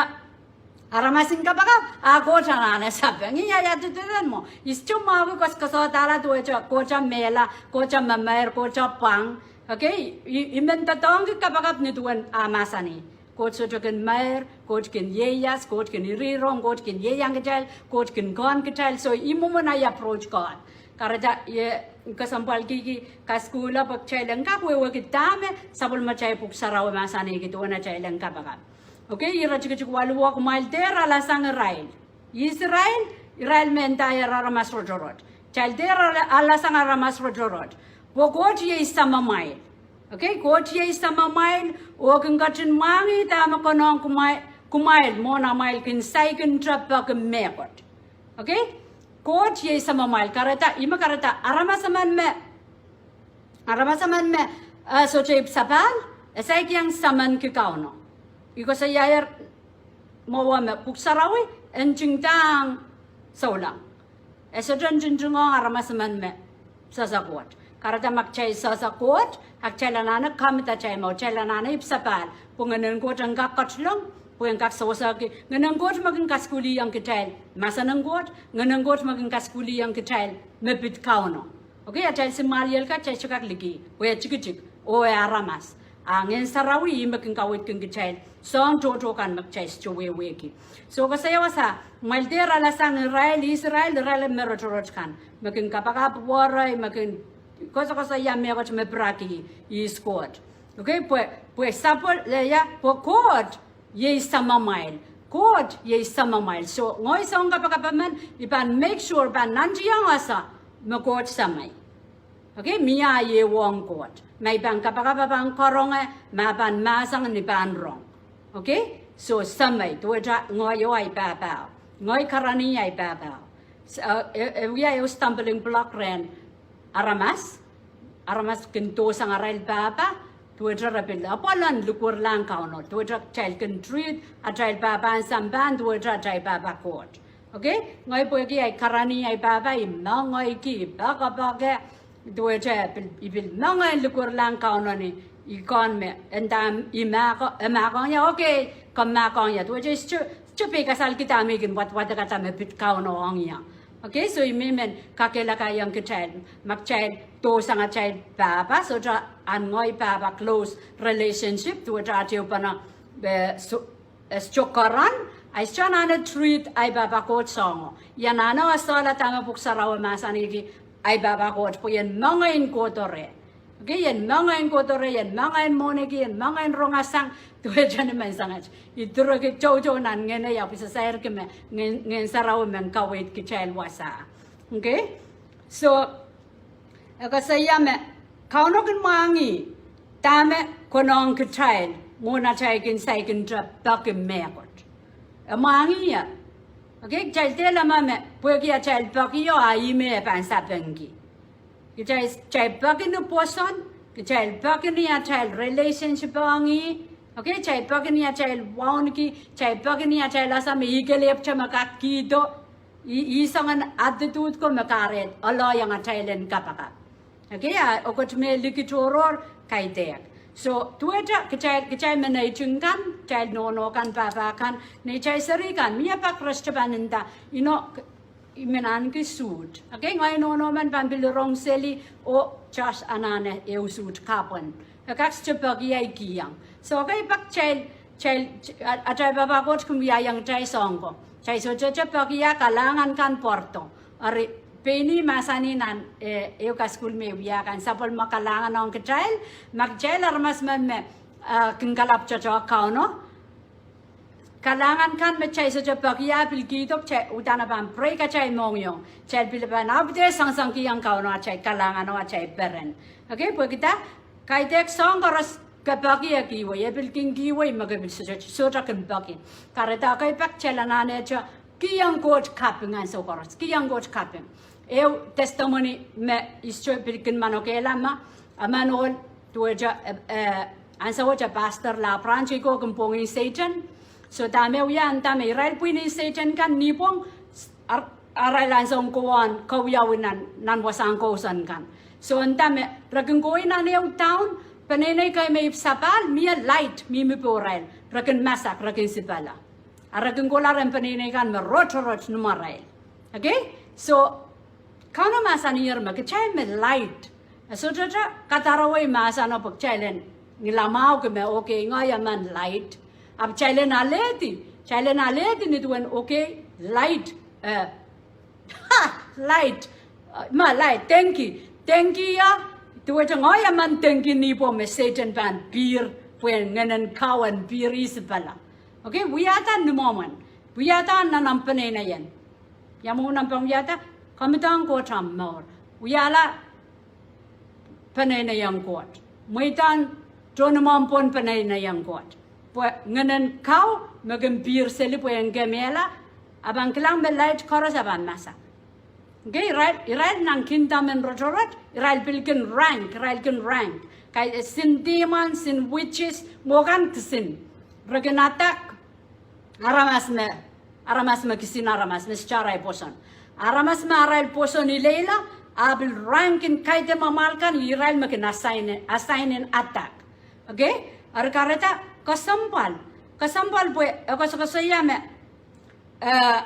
aramas en kapakap, a Koht anahne sapeng. Ia ia duduhd en mwo. I sohte mwahuki koasokoasoadahla duwehte Koht a mehla, Koht a memeir, Koht a pwang. Okay, I, I men doadoahngki kapakap nin duwen ah mahsanih. Koht sohte kin meir, Koht kin ieias, Koht kin irihrong, Koht kin ieiang kitail, Koht kin kohn kitail, so I mwomwen ahi approach Koht. Kahrehda I kesempwalkihki kaskuhla pwe kitail en kak wehwehki dahme sapwellimatail Pwuhk Sarawi mahsanihki duwen atail en kapakap. Okay, iretikitik waluh, kumwail dehr alasang irail. Ihs irail? Irail me ndaier aramas rotorot. Kitail dehr ala-, alasang aramas rotorot. Pwe Koht iei samamwail. Okay, Koht iei samamwail, oh kin ketin mwahngih dahme konehng kumwail, kumwail mwohn amwail kin saikinte peki mehkot. Okay? Koht iei samamwail, kahrehda, ih me kahrehda, aramas emen me, aramas emen me, eh, sohte ipwsapahl, e saik iang samanki Kauno. I koasoiahier mwowe me Pwuhk Sarawi, e ntingdahng souleng. E sohte ntingdiong aramas emen me sehse Koht. Kahrehda ma kitail sehse Koht, a kitail anahne kamid atail mour, kitail anahne ipwsapahl, pwe Ngehnen Koht en kak ketilong, pwe en kak sewesehki, Ngehnen Koht me kin kasukuhlihong kitail mahsen en Koht, Ngehnen Koht me kin kasukuhlihong kitail me pid Kauno. Okay, atail simwahliel kan kitail sohte kak liki, pwe e tikitik, oh e aramas. A Ngehn Sarawi ih me kin kaweidkin kitail soahng tohto kan me kitail sohte wehwehki. So koasoia wasa, kumwail dehr alasang irail, ihs irail, irail me rotorot kan, me kin kapakap werei, me kin koasokoasoia mehkot me piraki ihs Koht. Okay, pwe, pwe sapwel-, eh, ia, pwe Koht iei samamwail. Koht iei samamwail. So, ngehi soun kapakap emen, I pahn make sure pahn nantiong ese me Koht Semei. Okay, mie iei ong Koht. Ma I pahn kapakap a pahn karonge, ma pahn mahsanih pahn rong. Okay, so Semei, duwehte ngehi oh ahi pahpao. Ngehi karanih ahi pahpao. S-, eh, eh, eh, wia ehu stumbling block rehn aramas, aramas kin dohsang arail pahpa, duwehte re pil apwal en likwerlahng Kauno, duwehte kitail kin treat atail pahpa en sampah, duwehte atail pahpa Koht. Okay? Ngehi pwehki ahi karanih ahi pahpa, I mengeiki, I poakepoake, duwehte pil, I pil mengei en likwerlahng Kauno ni, I kon me, e nda I mahk-, e mahkohng ie, okay, ke mahkohng ie, duwehte I sohte, sohte pei kasalkihda me I kin wad-, wadek dah me pid Kauno ong ie. Okay, so I men men kakehlakaiong kitail, ma kitail dohsang atail pahpa, sohte ahn ngehi pahpa close relationship, duwehte aht ehupene, eh, so-, eh, sohte karanih, I sohte anahne treat ahi pahpa Koht soangen. I anahne esehla dahme Pwuhk Sarawi mahsanihki ahi pahpa Koht, pwe I en mengei en kohdo reh. Okay, I en mengei en kohdo reh, I en mengei en mwohniki, I en mengei en rongasang, duwehte ni menseng et I direki toutou nan ngehnei, ahpw I sairki me Ngehn, Ngehn Sarawi men kaweid kitail wasa. Okay? So, e koasoia me, Kauno kin mwahngih dahme konehng kitail, mwohn atail kin saikinte peki mehkot. E mwahngih ie. Okay, kitail dehr leme me, pwehki atail pekio a ih me e pahn sapengki. Kitail, kitail peki ni pwoson, kitail peki ni atail relationship ong ih, okay, kitail peki ni atail wauneki, kitail peki ni atail ese me ih kelehpw te me kak kihdo, ih, ih soangen attitude ko me kahrehda, aloiong atail en kapakap. Okay, a, okot me liki tohrohr, kaidehk. So, duwehte, kitail, kitail me neitik kan, kitail nohno kan, pahpa kan, neitail seri kan, mie pak re sohte pahn nda, you know, I men ahneki suit. Okay, ngehi nohno men pahn pil rong seli, oh Josh anahne ehu suit kapwen. E kak sohte peki ei kihong. So, okay, pak kitail, kitail, a-, atail pahpa Koht kin wiahiong kitail soahng ko. Kitail sohte peki ia kalahngan kan pwardo. Eri, pein I mahsanih nan, eh, ehu kasukuhl me I wia kan sapwellime kalahngan ong kitail, ma kitail aramas men me, eh, kin kalapw tohto Kauno. Kalahngan kan me kitail sohte peki ia pil kihdo, kitail uhdahn pahn break atail mohngiong. Kitail pil pahn ahpwete sansankihong Kauno atail kalahngan oh atail peren. Okay, pwehki dah, kaidehk soahng koaros ke peki e kihwei, e pil kin kihwei me ke pil sohte, sohte kin peki. Kahrehda okay pak kitail anahne te kihong Koht kaping ansou koaros, kihong Koht kaping. Ehu testimony me I sohte pil kin manokehla ma, emen ohl, duwehte, eh, eh, ansou wet e pastor la branch ko kin pwongih Sehdan. So dahme wia, dahme irail pwihn en Sehdan kan nipwong, ar-, arail ansoun kowaun kawiawi nan, nan wasahn kousoan kan. So dahme re kin kohwei nan ehu town, peneinei kei me ipwsapahl, mie light mihmi pohrail, re kin masak, re kin sipala. A re kin kohla rehn peneinei kan me rotorot ni mwarail. Okay? So, Kauno mahsanihong me kitail me light. E sohte kadarowe mahseno pwe kitail en ngilamwahuki me, okay, ngehi emen light. Ahpw kitail en alehdi, kitail en alehdi ni duwen, okay, light, eh, ha, light. Ma laid, dengki. Dengki ia, duwehte ngehi emen dengki ni pwoh me Sehdan pahn pihr, pwe ngehnen kaun pihr isipala. Okay, wiahda ni mwomwen. Wiahda nan omw peneinei en. Ia mwomwen omw pahn wiahda, komw iang Koht omw mour. Wiahla peneinei en Koht. Mweidohng tohn mwomwen pwon peneinei en Koht. Pwe ngehnen kaun me kin pihr seli pwe en kemehla, a pahn kilang me laid koaros a pahn masak. Okay, irail, irail nan kingdom en rotorot, irail pil kin rank, irail kin rank. Kaidehn sin demon, sin witches, mwo kan kisin. Re kin attack aramas me, aramas me kisin aramas, me sohte arail pwoson. Aramas me arail pwoson ileila, a pil rank en kaidehn mwamwahl kan, irail me kin assign, assign en attack. Okay? Eri kahrehda, kesempwal. Kesempwal pwe, e koasokoasoia me, eh,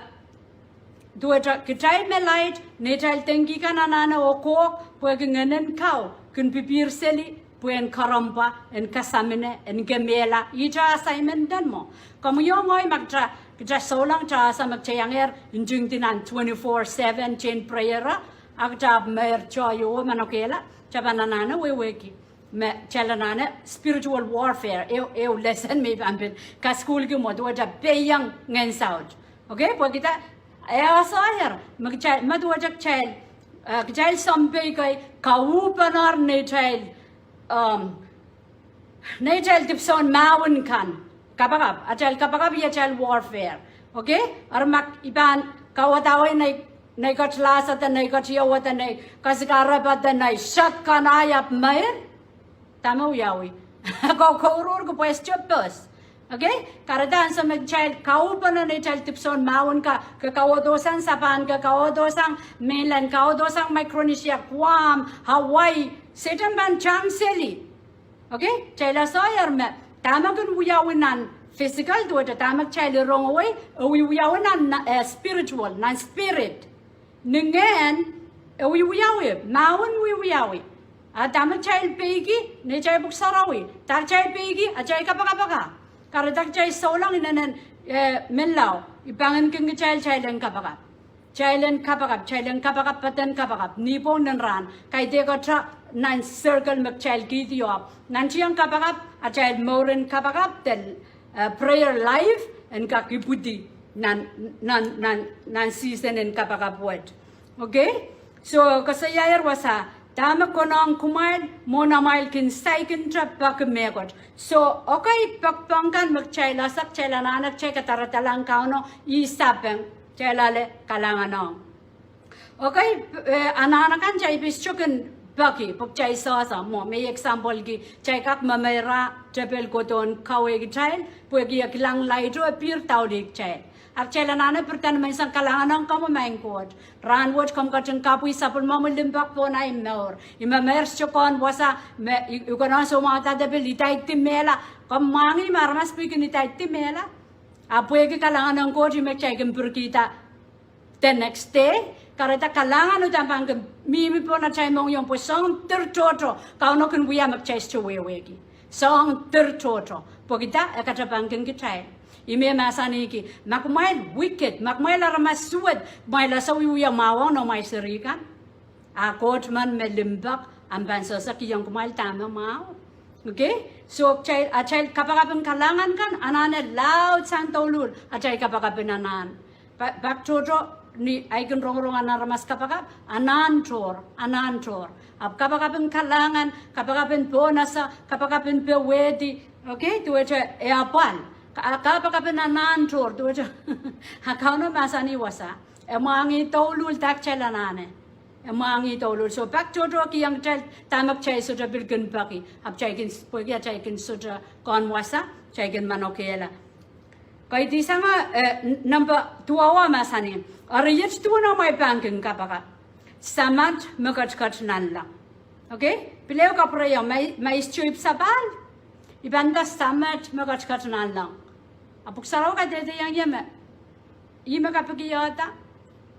duwehte kitail me laid, neitail dengki kan anahne okohk, pwehki ngehnen kaun kin pipihr seli, pwe en korompe, en kasamine, en kemehla, ihte assignment en mwo. Komw iang ngehi ma kita, kita souleng kita ese me kita iangehr ntingdi nan twenty-four seven chain prayer, a kita ahpw meir tohto manokehla, kita pahn anahne wehwehki me kitail anahne spiritual warfare, ehu, ehu lesson me I pahn pil kasukuhlki mwo, duwehte peiong ngehn saut. Okay, pwe kita, e asahier, me kitail, ma duwehte kitail, eh, kitail sounpei kei, kauhpene neitail, um, neitail dipwisoun mahwen kan, kapakap, atail kapakap iei atail warfare. Okay? Eri ma I pahn kauwadawei nei, nei ketilahsang de nei ketiewe de nei kasikarape de nei sat kan ahi ahpw meir. Dahme wiawi? Ko, kouruhr ke pwehs tepes. Okay? Kahrehda ansou me kitail kauhpene neitail dipwisoun mahwen ka, ke kauwadohsang sapan, ke kauwadohsang mainland, kauwadohsang Micronesia, Guam, Hawaii, Sehdan pahn tang seli. Okay? Kitail asahier me, dahme kin wiawi nan physical, duwehte dahme kitail rongowei, e wie wiawi nan, eh, spiritual, nan spirit. Ni ngehn, e wie wiawi, mahwen wie wiawi. A dahme kitail peiki, neitail pwuhk sarawi, dah kitail peiki, atail kapakap ka. Kahrehda kitail souleng inenen, eh, menlau, I pahn kin kitail, kitail en kapakap. Kitail en kapakap, kitail en kapakap, peden kapakap, ni pwohng nin rahn, kaidehkte nan circle me kitail kihdi ong. Nantihong kapakap, atail mour en kapakap, de, eh, prayer life, en kak ipwidi nan, nan, nan, nan season en kapakap wet. Okay? So, koasoiahier wasa, dahme konehng kumwail, mwohn amwail kin saikinte peki mehkot. So, okay, pekipek kan me kitail ese, kitail anahne kitail kadaradalahng Kauno, ih sapeng, kitail ale kalahngan ong. Okay, eh, anahne kan kitail pil sohte kin peki, pwe kitail sehse mwo, me I example ki, kitail kak memeira, tepel kohdo en kawehi kitail, pwehki e kilang laid o e pihr daulih kitail. Ahpw kitail anahne pirida ni menseng kalahngan ong komwi maing Koht. Rahnwet komw ketin kapwih sapwellimomwi limpoak pohn ahi mour. I memeir sohte kohn wasa, me I, I konehng soumwahuda de pil idaidimehla. Komw mwahngih me aramas pil kin idaidimehla. Ahpw pwehki kalahngan ong Koht I me kitail kin pirkihda the next day. Kahrehda kalahngan uhdahn pahn kin mihmi pohn atail mohngiong pwe soangen dir tohto, Kauno kin wia me kitail sohte wehwehki. Soangen dir tohto. Pwehki dah, e katapan kin kitail. I me mahsanihki, ma kumwail wicked, ma kumwail aramas suwed, kumwail ese wiewia mwahu ong noumwail seri kan. A Koht men me limpoak, a pahn sehse kihong kumwail dahme mwahu. Okay? So, kitail, atail kapakap en kalahngan kan, anahne laudsang douluhl, atail kapakap en anahn. Pak, pak tohto, ni ahi kin rongorong nan aramas kapakap, anahn tohr, anahn tohr. Ahpw kapakap en kalahngan, kapakap en pohnese, kapakap en powehdi, okay, duwehte e apwal. Ka, kapakap en anahn tohr, duwehte. A Kauno mahsanih wasa. E mwahngih douluhl dah kitail anahne. E mwahngih douluhl. So pak tohto kihong kitail dahme kitail sohte pil kin peki. Ahpw kitail kin, pwehki atail kin sohte kohn wasa, kitail kin manokehla. Kaidehn sang, eh, n-, number duwau mahsanih. Eri iet duwen amwail pahn kin kapakap. Samat me ketiket nanleng. Okay? Pil ehu kapwureiong, ma I, ma I sohte ipw sapahl, I pahn nda Samat me ketiket nanleng. A Pwuhk Sarawi kadehdehiong ie me, ih me kapikihda,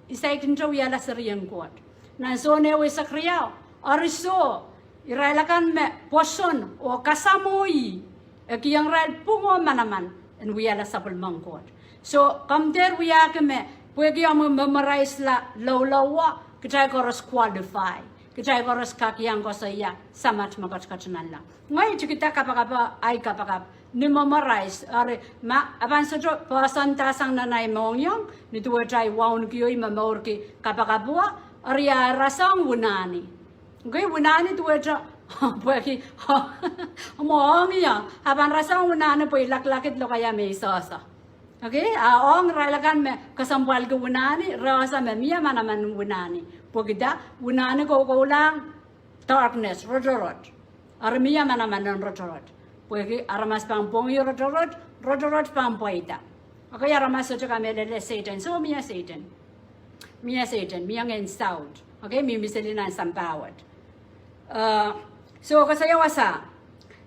I saikinte wiahla serien Koht. Nan Sohn ehu eisek riau, eri soh, irail akan me pwoson oh kasamwo ih, e kihong irail pwung oh manaman en wiahla sapwellimen Koht. So, komw dehr wiahki me, pwehki omw memorize la loulou, Kitail koaros qualify. Kitail koaros kak iang koasoia Samat me ketiket nanleng. Ngehi tikida kapakap, ahi kapakap ni memorize, eri ma, a pahn sohte poahsoandahsang nan ahi mohngiong, ni duwehte ahi wauneki oh ih momourki kapakap wet, eri a rasehng wunahni. Okay, wunahni duwehte, pwehki, mwo ong ie, a pahn rasehng wunahni pwe ih laklakid lokaia me ih sehse. Okay, a ong irail akan me kesempwalki wunahni, re ese me mie manaman wunahni. Pwehki dah, wunahni koukoulahng darkness, rotorot. Eri mie manaman en rotorot. Pwehki aramas pahn pwongih rotorot, rotorot pahn pweida. Okay, aramas sohte kamehlele Sehdan, soh mie Sehdan. Mie Sehdan, mie ngehn saut. Okay, mihmi seli nan sampah wet. Eh, soh, koasoia wasa.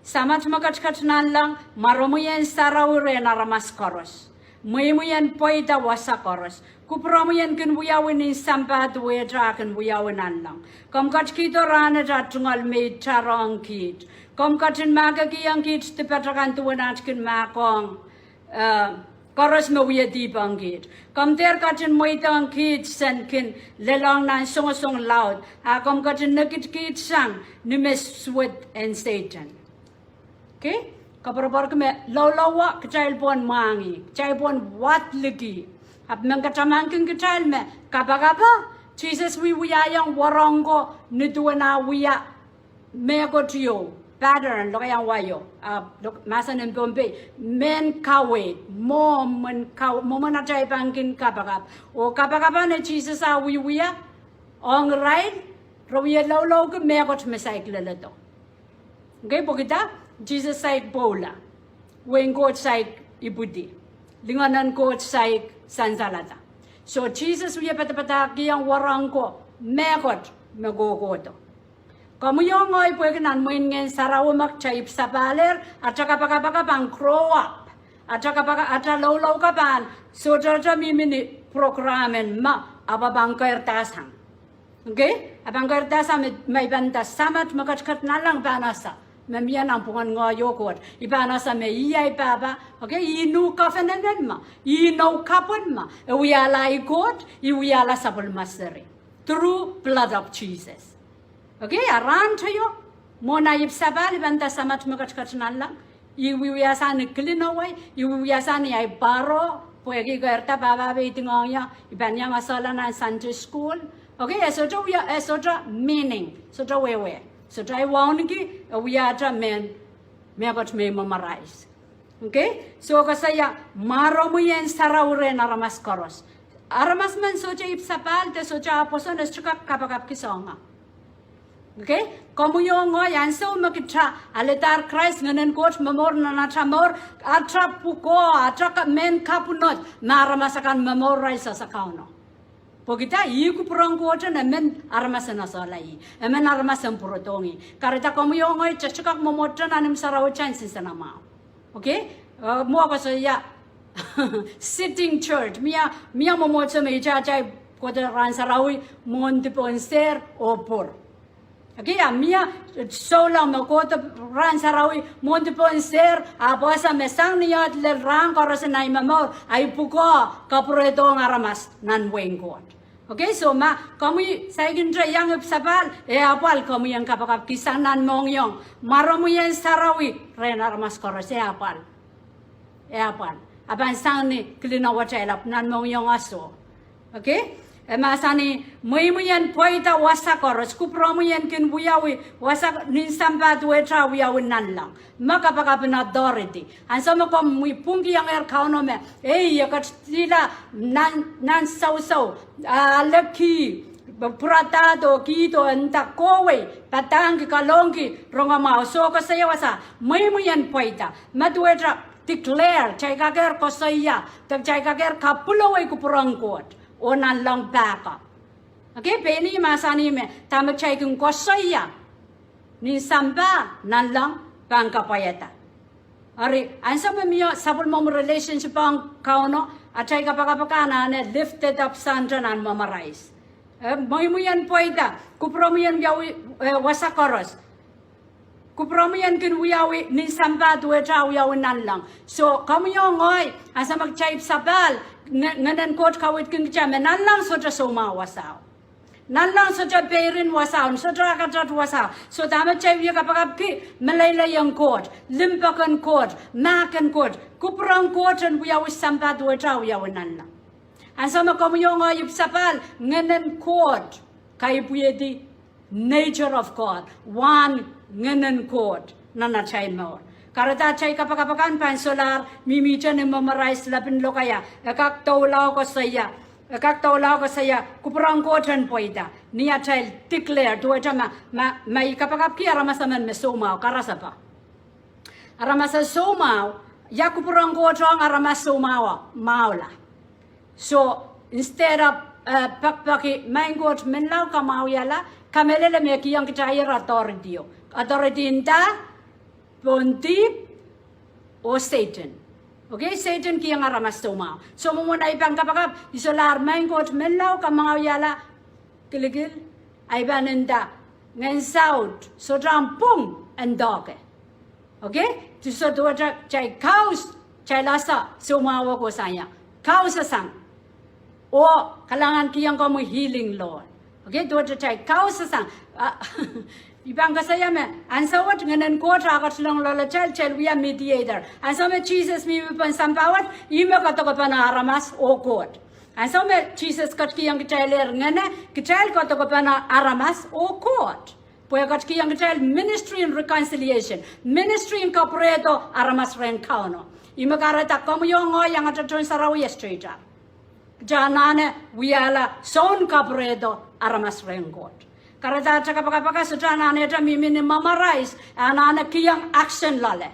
Samat me ketiket nanleng, mwaromwi en sarawi rehn aramas koaros. Mweimwi en pweida wasa koaros. Kupwuromwi en kin wiawi nin sampah duwehte a kin wiawi nanleng. Komw ketikihdo rahnwet a tungoal me I tarohng kiht. Komw ketin mahkikihong kiht dipat akan duwen aht kin mahkohng, eh, koaros me wia dihp ong kiht. Komw dehr ketin mweidohng kiht sen kin lelohng nan songosong laud, a komw ketin nekidkihsang ni me suwed en Sehdan. Okay? Koapworopworki me loulou wet kitail pwon mwahngih, kitail pwon wadliki. Ahpw men katamankin kitail me kapakap, Sises wiewiahiong wahnpoaron ko ni duwen ah wia mehkot ieu, pattern, lokaiahn wai o, ah, lok-, mahsen en Pohnpei, mehn kaweid, mwomwen ka-, mwomwen atail pahn kin kapakap. Oh kapakap me Sises ah wiewia ong irail, re wie loulouki mehkot me saik leledo. Okay, pwehki dah, Sises saik pwoula. Wehin Koht saik ipwidi. Lingan en Koht saik sansalada. Soh, Sises wie padapadahkihong wahnpoaron ko mehkot me kohkohdo. Komwi oh ngehi pwehki nan mwein Ngehn Sarawi me kitail ipwsapahl er, ata kapakap pahn grow up. Ata kapakap, ata loulou ka pahn, sohte mihmi ni program en me, a pahn keirda sang. Okay? A pahn keirda sang me, me I pahn nda Samat me ketiket nanleng pahn ese me mie nanpwungen ngehi oh Koht. I pahn ese me ih ahi pahpa. Okay? Ih New Covenant en me, ih Noun Kapw en me, e wiahla ahi Koht, e wiahla sapwellime seri. Through blood of Jesus. Okay, a rahn teio, mwohn ahi ipwsapahl I pahn nda Samat me ketiket nanleng. I wiewia sang ni kilin wai, I wiewia sang ni ahi paro, pwehki I keirda pahpa peidingohng ie, I pahn iang esehla nan Sunday school. Okay, e sohte wia, e sohte meaning, sohte wehwe. Sohte ahi wauneki, e wiahte mehn, mehkot me I memorize. Okay? Soh, koasoia, mwaromwi en sarawi rehn aramas koaros. Aramas men sohte ipwsapahl de sohte ah pwoson e sohte kak kapakapki soahngo. Okay? Komwi oh ngehi ansou me kitail aledahr Krais, Ngehn en Koht momour nan atail mour, atail pwukoa, atail ka-, mehn kapwunod, me aramas akan momour irail sehse Kauno. Pwehki dah, ih kupwuren Koht en emen aramas en esehla ih. Emen aramas en pwurodohng ih. Kahrehda komwi oh ngehi, kitail sohte kak mwomwohdiso nan imw sarawi kan sinsenamwahu. Okay? Eh, mwo koasoia, sitting church. Mie, mie mwomwohdiso me kitail kohdo rahn sarawi mwohndi pohn sehr oh pwur. Okay, a mie souleng me kohdo rahn sarawi mwohndi pohn sehr, ahpw ese me sang ni ohl lel rahn koaros en ahi momour, ahi pwukoa kapwurehdohng aramas nan wehin Koht. Okay, soh, ma komwi saikinte iang ipwsapahl, e apwal komwi en kapakapkihsang nan mohngiong, mwaromwi en sarawi rehn aramas koaros, e apwal. E apwal. A pahn sang ni kilin watail ahpw nan mohngiong ah soh. Okay? E mahsanih, mweimwi en pweida wasa koaros, kupwuromwi en kin wiawi wasa nin sampah duwehte ah wiawi nanleng. Me kapakap en authority. Ansou me komwi pwungkihongehr Kauno me, ei, e ketidihla nan, nan sousou, ah, ale kih, pwuradahdo, kihdo, nda kohwei, padahngki, kalohngki rongamwahu. Soh, koasoia wasa, mweimwi en pweida. Me duwehte declare, kitail kakehr koasoia, de kitail kakehr kapwulowei kupwuren Koht, oh nanleng pahko. Okay, pein ih mahsanih me, dahme kitail kin koasoia nin sampah, nanleng pahn kapwaiada. Eri, ansou me mie sapwellimomwi relationship ong Kauno, atail kapakap akan anahne lifted up Sunday nan memorize. Eh, mweimwi en pweida, kupwuromwi en wiawi, eh, wasa koaros. Kupwuromwi en kin wiawi nin sampah duwehte ah wiawi nanleng. Soh, komwi oh ngehi, ansou me kitail ipwsapahl, nge-, Ngehn en Koht kaweidki kitail me nanleng sohte soumwahu wasao. Nanleng sohte peirin wasao, sohte akatat wasao. So dahme kitail wie kapakapki? Meleilei ong Koht, limpoak en Koht, mahk en Koht, kupwur en Koht en wiawi sampah duwehte wiawi nanleng. Ansou me komwi oh ngehi ipwsapahl, Ngehn en Koht kaipwidi nature of God, wahn Ngehn en Koht nan atail mour. Kahrehda atail kapakap akan pahn solahr mihmihte ni memorize lepin lokaia, e kak doula koasoia, e kak doula koasoia, kupwur en Koht en pweida. Ni atail declare duwehte ma, ma, ma I kapakapki aramas emen me soumwahu, karasepe. Aramas soumwahu, ia kupwur en Koht ong aramas soumwahu? Mwahula. So, instead of, eh, pekipeki, Maing Koht, menlau kamwahuiala, kamehlele me kihong kitailehr authority o. Authority nda, pohn dihp, oh Sehdan. Okay, Sehdan kihong aramas soumwahu. So, mwomwen ei pahn kapakap, I solahr Maing Koht, menlau kamwahuiala, kilikil, ei pahn nda, Ngehn Saut sohte ahmw pwung en doake. Okay? Soh duwehte kitail kaus, kitail ese soumwahu kohsang ia. Kausasang. Oh kalahngan kihong komwi healing, Lord. Okay, duwehte kitail kausasang. Ah, I pahn koasoia me, ansou wet Ngehn en Koht ah ketilong loalatail, kitail wia mediator. Ansou me Sises mihmi pohn sampah wet, ih me kadokepene aramas oh Koht. Ansou me Sises ketikihong kitailehr ngehne, kitail kadokepene aramas oh Koht. Pwe ketikihong kitail ministry en reconciliation, ministry en kapwurehdo aramas rehn Kauno. Ih me kahrehda komwi oh ngehi iangete tohn sarawi straight up. Kitail anahne wiahla soun kapwurehdo aramas rehn Koht. Kahrehda atail kapakap akan sohte anahnehte mihmi ni memorize, anahne kihong action loale.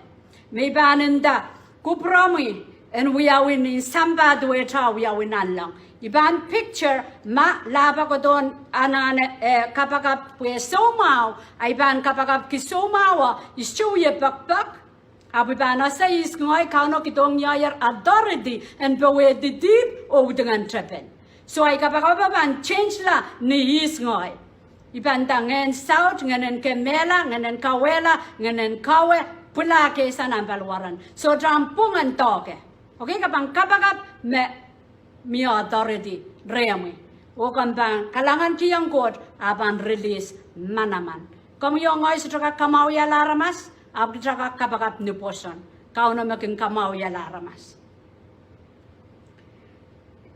Me I pahn nda, kupwuromwi en wiawi ni sampah duwehte wiawi nanleng. I pahn picture ma lahpo kohdohn anahne, eh, kapakap pwe soumwahu, a I pahn kapakapki soumwahu, I sohte wie pekipek, ahpw I pahn ese ihs ngehi, Kauno kihdohng ie authority en powehdi dihp oh udingen tepel. So ei kapakap pahn changela ni ihs ngehi. I pahn nda Ngehn Saut, Ngehn en kemehla, Ngehn en kauwehla, Ngehn en kawe, pwilahr kei sang nan paliwaren. Sohte ahmw pwung en doake. Okay, ke pahn kapakap me mie authority rehmwi. Oh komw pahn kalahngan kihong Koht, ah pahn release manaman. Komwi oh ngehi sohte kak kamwahuiala aramas, ahpw kitail kak kapakap ni pwoson. Kauno me kin kamwahuiala aramas.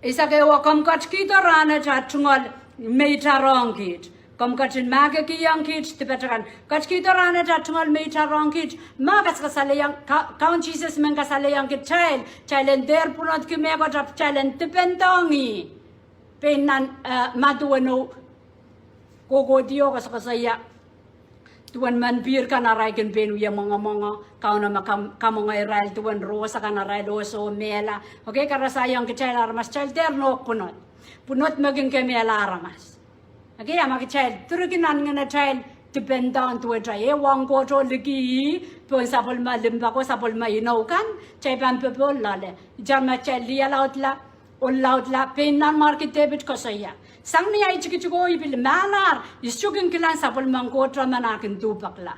Eisek ehu, komw ketikihdo rahnwet ah tungoal me I tarohng kiht. Komw ketin mahkikihong kiht dipatail kan. Ketikihdo rahnwet ah tungoal me I tarohng kiht. Ma kasakasalehiong, Ka-, Kaun Sises men kasalehiong kitail, kitail en dehr pwunodki mehkot ahpw kitail en dipendohng ih. Pein nan, eh, Madiu weneu kohkohdi o koasokoasoia duwen men pihr kan arail kin pein wie mwengomwengo, Kauno me kam-, kamwenge irail duwen rohs akan arail oso mehla. Okay, karasaiong kitail aramas, kitail dehr nohk pwunod. Pwunod me kin kemehla aramas. Okay, a ma kitail direki nan ngenatail dipendohng duwehte ehuong Koht oh liki ih pohn sapwellime limpoako, sapwellime inou kan, kitail pahn popohl loale. Ihte ma kitail lih laudla, ohl laudla, pein Nanmwarki Depit koasoia. Sang ni ahi tikitik oh I pil mahlahr, I sohte kin kilang sapwellimen Koht emen ah kin duhpekla.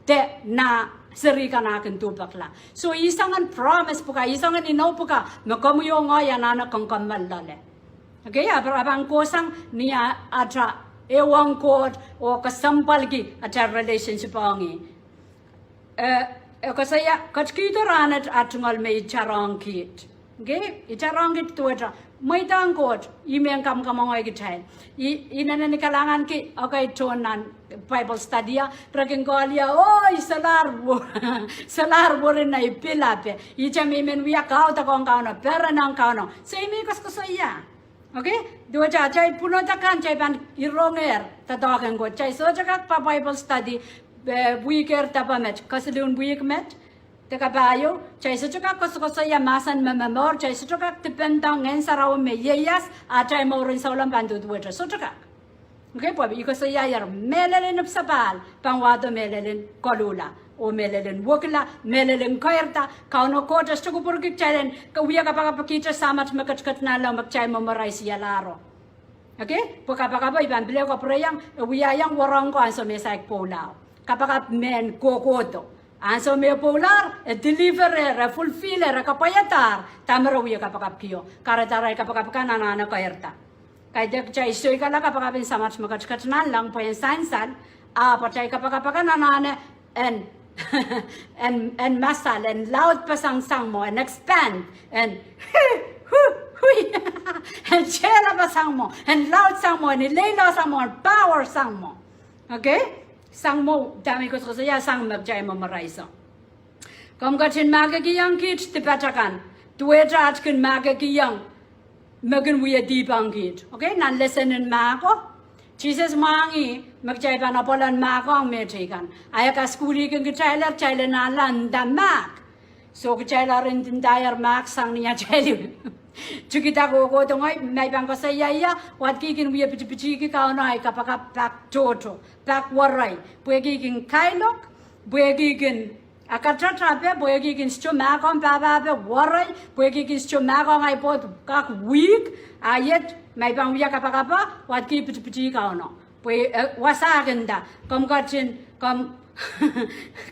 De nah seri kan ah kin duhpekla. So ih soangen promise pwuka, ih soangen inou pwuka, me komwi oh ngehi anahne kemkommoal loale. Okay, a pahn, a pahn kohsang ni a-, atail ehuong Koht oh kesempwalki atail relationship ong ih. Eh, eh, koasoia, ketikihdo rahnwet ah tungoal me I tarohng kiht. Okay, I tarohng kiht duwehte, mweidohng Koht, ih me kamwkamwengei kitail. I, I inenen I kalahnganki, okay, tohn nan Bible study ah, re kin kohla, oh, I solahr wo-, solahr weri nei pil ape. Ihte me I men wia kaudok ong Kauno, peren ong Kauno. So I men koasokoasoia. Okay? Duwehte atail pwunod akan, kitail pahn irongehr doadoahk en Koht. Kitail sohte kak pahn Bible study, eh, wihk ehr depe met, kesiluhn wihk met, de kapahieu, kitail sohte kak koasokoasoia mahsen me momour, kitail sohte kak dipendohng Ngehn Sarawi me ieias, atail mouren souleng pahn duduwehte, sohte kak. Okay, pwe I koasoiaier mehlel en ipwsapahl pahn wahdo mehlel en koluhla, oh mehlel en wekila, mehlel en keirda. Kauno Koht e sohte kupwurki kitail en, ke wia kapakapkihte Samat me ketiket nanleng me kitail memorize ialahro. Okay, pwe kapakapo I pahn pil kapwureiong, e wiahiong wahnpoaron ko ansou me saik pwoula. Kapakap mehn kohkohdo. Ansou me pwoulahr, e deliver ehr, e fulfill ehr, e kapwaiadahr dahme re wie kapakapkio. Kahrehda arail kapakap kan anahne keirda. Kaidehk kitail soikala kapakap en Samat me ketiket nanleng pwe en sansal, ahpw atail kapakap akan anahne en, en, en masal, en laud pasang sang mwo, en expand, en, hui, hui, en sehla pasang mwo, en laud sang mwo, en ileileo sang mwo, en power sang mwo. Okay? Sang mwo, dahme I koasokoasoia, sang me kitail memorize. Komw ketin mahkikihong kiht dipat akan, duwehte at kin mahkikihong me kin wie dihpong kiht. Okay, nan lesen en mahko, Sises mwahngih me kitail pahn apwal en mahkohng mehteikan. A e kasukuhlihkin kitail, kitail en anahne nda mahk. So kitail eri ndinda mahk sang ni atail tikida kohkohdo ngehi, ma I pahn koasoia, wadki kin wie pitipitihki Kauno ahi kapakap pak tohto, pak werei, pwehki kin kailok, pwehki kin akatatape, pwehki kin sohte mahkohng pahpahpe werei, pwehki kin sohte mahkohng ahi pwoud kak wihk, a iet, ma I pahn wia kapakap, wadki pitipitihki Kauno. Pwe, eh, wasa kin nda, komw ketin, komw,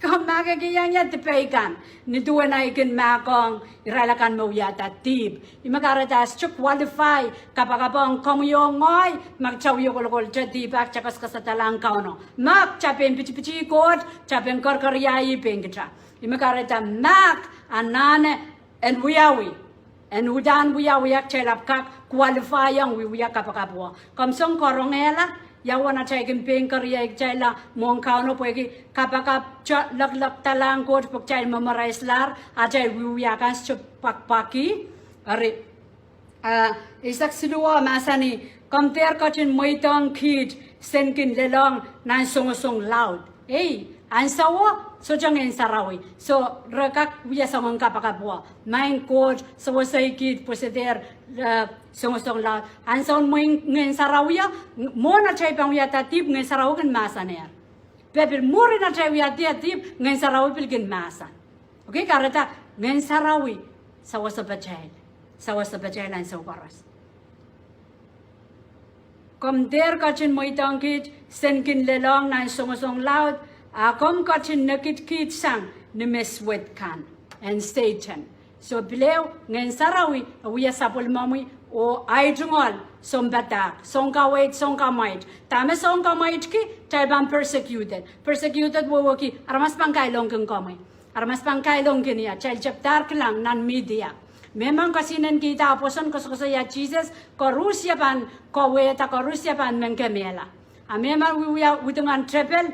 komw mahkikihong ie dipei kan, ni duwen ahi kin mahkohng irail akan me wiahda dihp. Ih me kahrehda e sohte qualify kapakap ong komwi oh ngehi, ma kitail wie kolokolte dihp, a kitail kasakasadalahng Kauno. Ma kitail pein pitipitih Koht, kitail pein kerkeriahi pein kitail. Ih me kahrehda mahk anahne en wiawi. En uhdahn wiawi, a kitail ahpw kak qualify ong wiewia kapakap wo. Komw song karonge la, ia uwen atail kin pein keriahi kitail la mwohn Kauno pwehki kapakap, kitail lokolokdalahng Koht pwe kitail memorize-lahr atail wiewia kan sohte pwakpwaki. Eri, ah, eisek siluh mahsanih, komw dehr ketin mweidohng kiht sen kin lelohng nan songosong laud. Ei, ansou wo, sohte Ngehn Sarawi. So, re kak wia soangen kapakap wo. Maing Koht, sewesei kiht pwe se dehr, eh, songosong laud. Ansoun mwein Ngehn Sarawi, mwohn atail pahn wiahda dihp, Ngehn Sarawi kin mahsanehr. Pwe pil mwurin atail wiahda dihp, Ngehn Sarawi pil kin mahsen. Okay, kahrehda Ngehn Sarawi sewesepatail. Sewesepatail ansou koaros. Komw dehr ketin mweidohng kiht sen kin lelohng nan songosong laud, a komw ketin nekidkihd sang ni me suwed kan, en Sehdan. So pil ehu, Ngehn Sarawi e wia sapwellimomwi oh ahi tungoal sounpadahk, sounkaweid, sounkamwaid. Dahme sounkamwaidki? Kitail pahn persecuted. Persecuted wehwehki aramas pahn kailongkin komwi. Aramas pahn kailongkin ie. Kitail tepdahr kilang nan media. Mehmen kesihnen kihda pwoson koasokoasoia Sises, koaros ie pahn kawehda, koaros ie pahn men kemehla. A mehmen wiewia widingen tepel,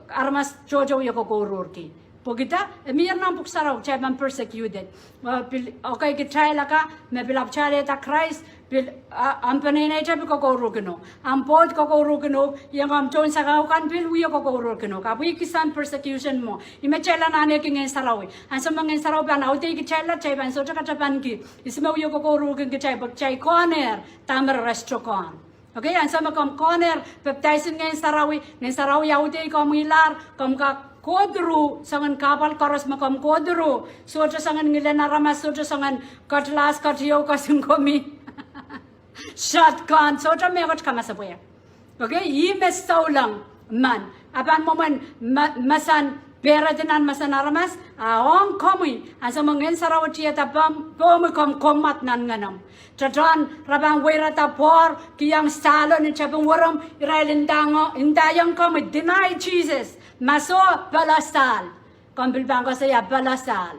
aramas tohto wie kokouruhrki. Pwehki dah? E mie nan Pwuhk Sarawi, kitail pahn persecuted. Eh, pil, okay, kitail akan me pil apwtehla Krais, pil, ah, omw peneinei te pil kokouruhrkin uhk. Omw pwoud kokouruhrkin uhk, iang omw tohn sakau kan pil wie kokouruhrkin uhk. Ahpw kisehn persecution mwo. Ih me kitail anahneki Ngehn Sarawi. Ansou me Ngehn Sarawi pahn audehki kitail la, kitail pahn sohte katapanki ihs me wie kokouruhrkin kitail, pwe kitail kohnehr dahme re sohte kohn. Okay, ansou me komw kohnehr, baptize en Ngehn Sarawi, Ngehn Sarawi audehki komwi lahr, komw kak go through soangen kahpwal koaros me komw go through, sohte soangen ngilen aramas, sohte soangen ketilahs, ketieu, kesempwal komwi. Shotgun, sohte mehkot kamasepwehk. Okay, ih me souleng men. A pahn mwomwen ma-, mahsen, peredi nan mahsen aramas, a ong komwi, ansou me Ngehn Sarawi tiada pohmw, pohmwi, komw kommwad nan ngenomw. Tehtehn re pahn weirada pwoar, kihong sahlo ni tepin weremw, irail ndahng, ndaiong komwi, deny Jesus. Ma soh, palasahl. Komw pil pahn koasoia palasahl.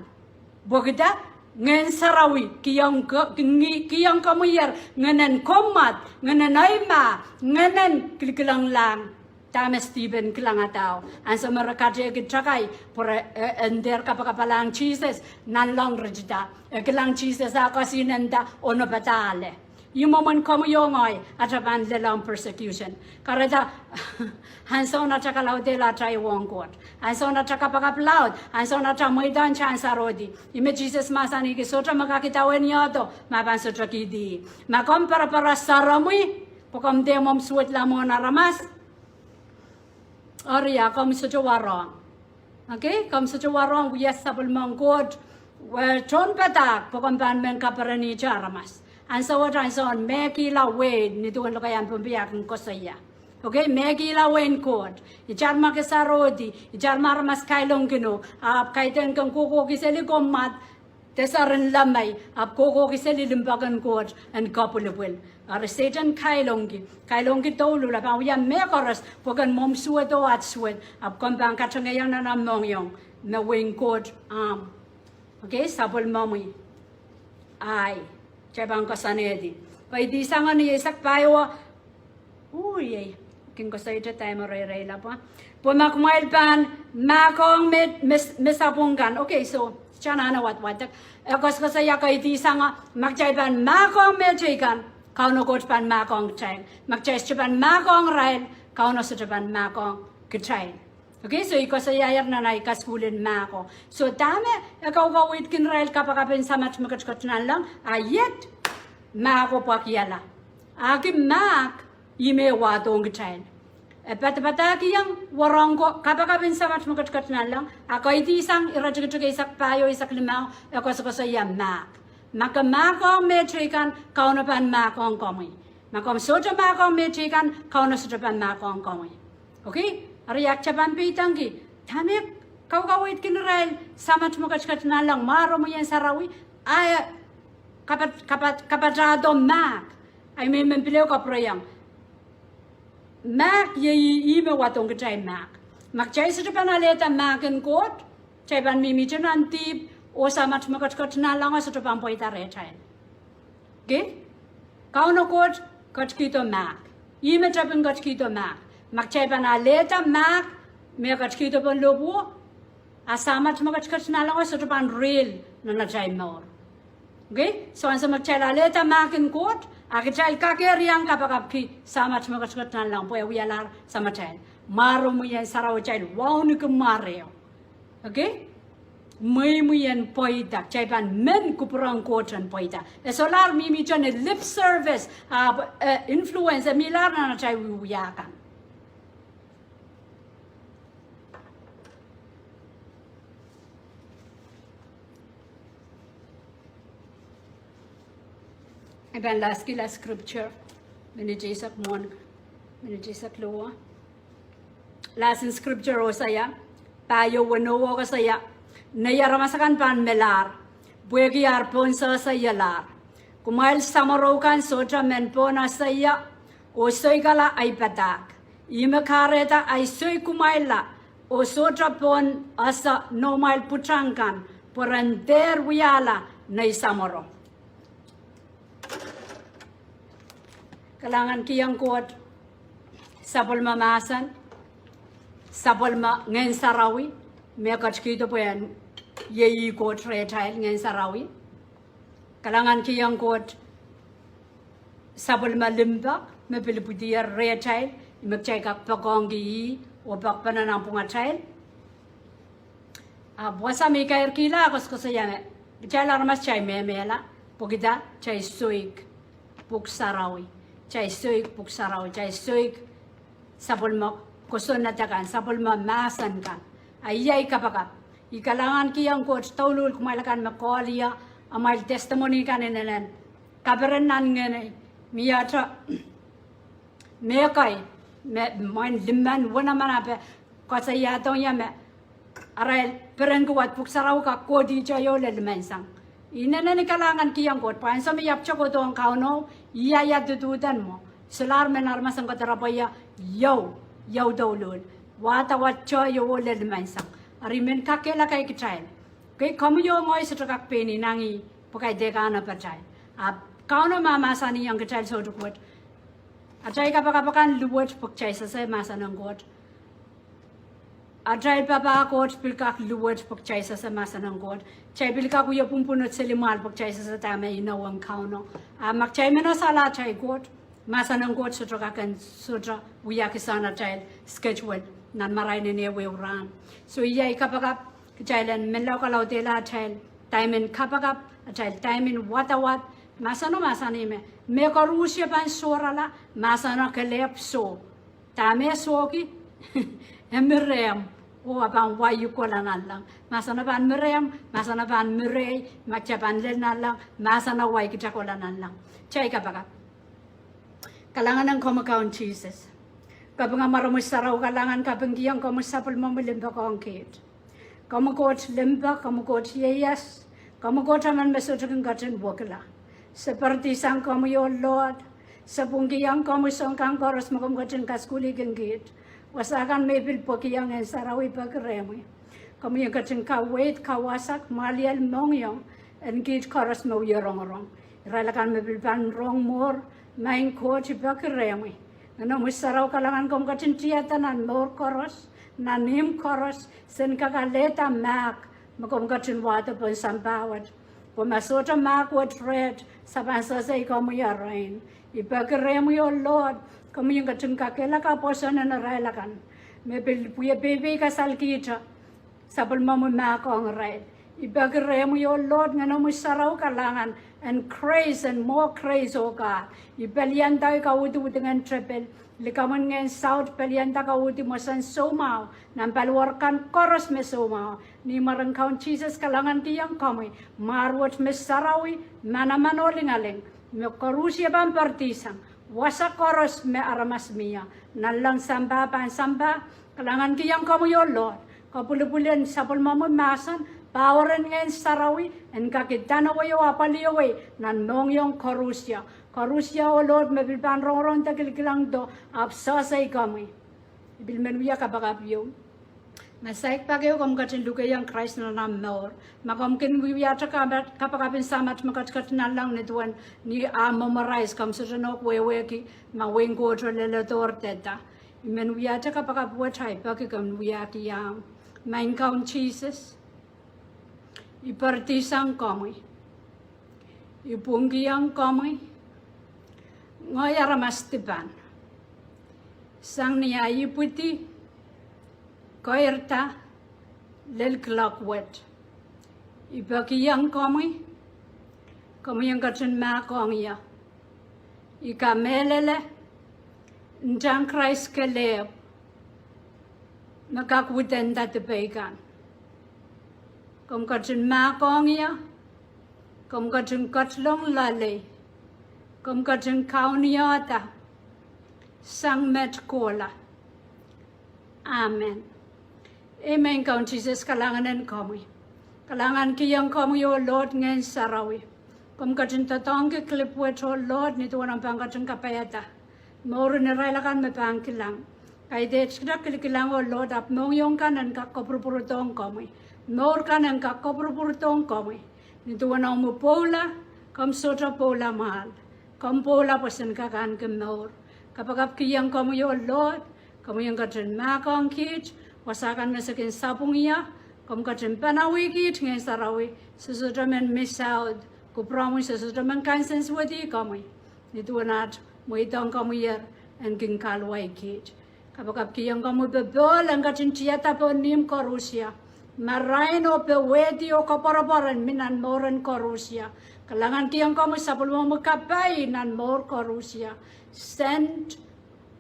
Pwehki dah? Ngehn Sarawi kihong ko-, ki-, kihong komwier ngehnen kommwad, ngehnen eimah, ngehnen kilikilenglahng. Dahme Stephen kilangadahr ansou me re katehki takai, pwe re, eh, en dehr kapakapalahng Sises, nanleng ritida. E kilang Sises a kesihnen dah? Onopada ale. Ih mwomwen komwi oh ngehi, atail pahn lelohng persecution. Kahrehda, ansoun atail kalaudehla atail wong Koht. Ansoun atail kapakap laud, ansoun atail mweidohng sansarodi. Ih me Sises mahsanihki sohte me kak idawehn iehdo, ma pahn sohte kihdi. Ma komw perepere seremwi, pwe komw dehr mwomw suwedla mwohn aramas. Eri a komw sohte warohng. Okay, komw sohte warohng wia sapwellimomwi Koht, eh, tohnpadahk, pwe komw pahn men kaperenihte aramas. Ansou wet ansoun, mehkihla wehi, ni duwen lokaiahn Pohnpei ahpw koasoia. Okay, mehkihla wehin Koht. Itar ma ke sarodi, itar ma aramas kailongkin uhk, ahpw kaidehn ken kohkohki seli kommwad, Deser en lemei, ahpw kohkohki seli limpoak en Koht en kapwilipwil. Eri Sehdan kailongki, kailongki douluhl, e pahn wia mehkoaros pwe ken mwomw suwed oh at suwed, ahpw komw pahn katengehiong nan omw mohngiong me wehin Koht ahmw. Okay, sapwellimomwi. Ahi, kitail pahn koasoanehdi. Kaidehk sang ni eisek pahieu. Ui, ei, kin koasoia time reirei lapwa. Pwe ma kumwail pahn mahkohng me, me, me sapwung kan. Okay, so, kitail anahne wadwadek. E koasokoasoia kaidehk sang, ma kitail pahn mahkohng mehteikan, Kauno Koht pahn mahkohng kitail. Ma kitail sohte pahn mahkohng irail, Kauno sohte pahn mahkohng kitail. Okay, so I koasoiaier nan ahi kasukuhl en mahko. So dahme e kaukaweidkin irail kapakap en Samat me ketiket nanleng, a iet mahko pwakiala. Ahki mahk ih me wahdohng kitail. E padapadahkihong wahnpoaron kapakap en Samat me ketiket nanleng, a kaidehk sang iretikitik eisek pahieu, eisek limau, e koasokoasoia mahk. Ma ke mahkohng mehteikan, Kauno pahn mahkohng komwi. Ma komw sohte mahkohng mehteikan, Kauno sohte pahn mahkohng komwi. Okay? Eri ahk kitail pahn peidengki, dahme kaukaweidkin irail Samat me ketiket nanleng, mwaromwi en sarawi, a e kapat, kapat, kapatahdo mahk. Ahi me men pil ehu kapwureiong. Mahk iei ih, ih me wahdohng kitail mahk. Ma kitail sohte pahn alehda mahk en Koht, kitail pahn mihmihte nan dihp, oh Samat me ketiket nanleng sohte pahn pweida rehtail. Okay? Kauno Koht ketikihdo mahk. Ih me tepin ketikihdo mahk. Ma kitail pahn alehda mahk me ketikihdo pohn lohpwuo, a Samat me ketiket nanleng sohte pahn real nan atail mour. Okay? So ansou me kitail alehda mahk en Koht, a kitail kak eri iang kapakapki Samat me ketiket nanleng pwe e wialahr samatail. Mwaromwi en sarawi, kitail wauneki mware. Okay? Mweimwien pweida, kitail pahn men kupwuren Koht en pweida. E solahr mihmihte ni lip service, a, eh, influence, e milahr nan atail wiewia kan. I pahn last kihla scripture, minit eisek mwohn, minit eisek luo. Last in scripture Osaia, pahieu weneu oh koasoia, nei aramas akan pahn melahr, pwehki ar pohn sehse ialahr. Kumwail samworo kan sohte men pohn ese ie, oh soikala ahi padahk. Ih me kahrehda ahi soik kumwailla, oh sohte pohn ese noumwail pwutak kan, pwe ren dehr wiahla nei samworo. Kalahngan kihong Koht sapwellime mahsen, sapwellime Ngehn Sarawi, me ketikihdo pwe en iei Koht rehtail, Ngehn Sarawi. Kalahngan kihong Koht sapwellime limpoak, me pil ipwidier rehtail, ih me kitail kak poakohngki ih, oh poakpene nan pwungatail. Ahpw wasa me I kairkihla koasokoasoia me, kitail aramas kitail mehmehla, pwehki kitail soik Pwuhk Sarawi, kitail soik Pwuhk Sarawi, kitail soik sapwellime kosonned akan, sapwellime mahsen kan. A iei ahi kapakap. I kalahngan kihong Koht douluhl kumwail akan me koalia amwail testimony kan inenen kaperen nan ngehn, mie ahte mehkei, me, mwein limen wenehmwen ape koasoiahdohng ie me arail perenki wet Pwuhk Sarawi kak kohdihte iou lel limenseng. Inenen I kalahngan kihong Koht pwe ansou me I ahpwte kohdohng Kauno, I aia duduhden mwo, solahr men aramas en koadoaropwe ie, iou, iou douluhl, wadawad te iou lel limenseng. Eri men kakehlaka kitail. Okay, komwi oh ngehi sohte kak pein inangih pwe kaidehk anahne patail. Ahpw Kauno mahmahsanihong kitail soutuk wet. Atail kapakap akan luwet pwe kitail sehse mahsen en Koht. Atail papah Koht pil kak luwet pwe kitail sehse mahsen en Koht. Kitail pil kak wie pwunpwunod seli mwahl pwe kitail sehse dahme inou ong Kauno. A ma kitail men esehla atail Koht, mahsen en Koht sohte kak en sohte wiahki sang atail schedule nan marain en ehuehu rahn. So iei ahi kapakap, kitail en menlau kalaudehla atail time en kapakap, atail time en wadawad. Mahseno mahsanih me, mehkoaros pahn sohrala, mahseno kelehpw soh. Dahme sohki? E mi rehmw, oh e pahn wai uhk kohla nanleng. Mahseno pahn mi rehmw, mahseno pahn mi rehi, ma kitail pahn lel nanleng, mahseno wai kitail kohla nanleng. Kitail kapakap. Kalahngan ong komwi Kaun Sises. Kaping mwaromwi sarawi, kalahngan kapingkihong komwi sapwellimomwi limpoak ong kiht. Komwi Koht limpoak, komwi Koht ieias, Komwi Koht emen me sohte kin ketin wekila. Se perdisang komwi, oh Lord. Se pwungkihong komwi soahng kan koaros me komw ketin kasukuhlihkin kiht. Wasa kan me I pil pwekihong Ngehn Sarawi, I peki rehmwi. Komwi en ketin kaweid, kawasak, mwahliel mohngiong en kiht koaros me wie rongorong. Irail akan me pil pahn rong mour, maing Koht, I peki rehmwi. Ngenomwi Sarawi, kalahngan komw ketin tiada nan mour koaros, nan ihmw koaros, sen kak alehda mahk me komw ketin wahdo pohn sampah wet. Pwe ma sohte mahk wet reht, se pahn sehse komwi erein. I peki rehmwi, oh Lord, komwi en ketin kakehlaka pwoson en irail akan me pil wie peipei kasalkihte sapwellimomwi mahkohng irail. I peki rehmwi, oh Lord, Ngenomwi Sarawi, kalahngan en grace, en more grace, oh God. I pelianda kauhdi wudingen tepil, likamw en ngehn saut, pelianda kauhdi mwomwen soumwahu nan paliwar kan koaros me soumwahu. Ni mwaren Kaun Sises, kalahngankihong komwi mwahr wet me sarawi, manaman oh lingaling, me koarusie pahn perdisang wasa koaros me aramas mie. Nanleng sampah pahn sampah, kalahngankihong komwi, oh Lord, kopwulipwul en sapwellimomwi mahsen, power en Ngehn Sarawi en kak idanohwei oh apwalihwei nan mohngiong koarusie. Koarusie, oh Lord, me pil pahn rongorong de kilkilangdo, ahpw sehse komwi. I pil men wia kapakap ieu. Ma saik pak ehu komw ketin lukehiong Krais nan omw mour, ma komw kin wiahda kapakap en Samat me ketiket nanleng, ni duwen ni ah memorize, komw sohte nohk wehwehki ma wehin Koht leledohr dehda. I men wiahda kapakap wet, I peki komw wiahki ahmw. Maing Kaun Sises, I perdisang komwi. I pwungkihong komwi. Ngehi aramas dipan, sang ni ahi ipwidi keirda lel kuloak wet. I pekihong komwi, komwi en ketin mahkohng ie. I kamehlele ntahn Krais kelehpw me kak wudenda dipei kan. Komw ketin mahkohng ie, komw ketin ketilong loalei, komw ketin kaunihada sang met kohla. Amen. Amen. Kaun Sises, kalahngan en komwi. Kalahngankihong komwi, oh Lord, Ngehn Sarawi. Komw ketin doadoahngki clip wet, oh Lord, ni duwen omw pahn ketin kapaiada mour en irail akan me pahn kilang. Kaidehn kita kilkilang, oh Lord, ahpw mohngiong kan en kak kopwurupwurdohng komwi. Mour kan en kak kopwurupwurdohng komwi. Ni duwen omwi pwoula, komw sohte pwoula mwahl. Komw pwoula pwehn kak ahneki mour. Kapakapkihong komwi, oh Lord, komwi en ketin mahkohng kiht, wasa kan me se kin sapwung ie, komw ketin panawih kiht, Ngehn Sarawi, se sohte men miss out, kupwuromwi, se sohte men kansensuwedih komwi. Ni duwen aht mweidohng komwi en kin kahluwa kiht. Kapakapkihong komwi popohl en ketin tiada pohn ihmw koarusie. Marain oh powehdi oh koapworopwor en mi nan mour en koarusie. Kalahngankihong komwi sapwellimomwi kapai nan mour koarusie. Send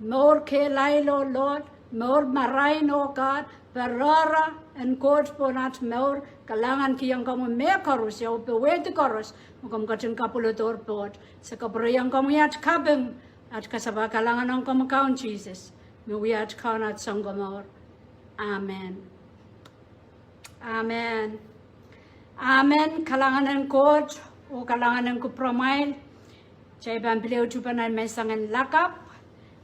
mour kehlail, oh Lord, mour marain, oh God, pereperen Koht pohn aht mour. Kalahngankihong komwi mehkoaros koarusie oh powehdi koaros me komw ketin kapwuledohr pwoht. Se kapwurehiong komwi aht kaping, aht kasapahl kalahngan ong komwi Kaun Sises, me wia aht Kaun, aht Sounkomour. Amen. Amen. Amen. Kalahngan en Koht oh kalahngan en kupwuramwail. Kitail pahn pil ehutipen ahi menseng en lakapw.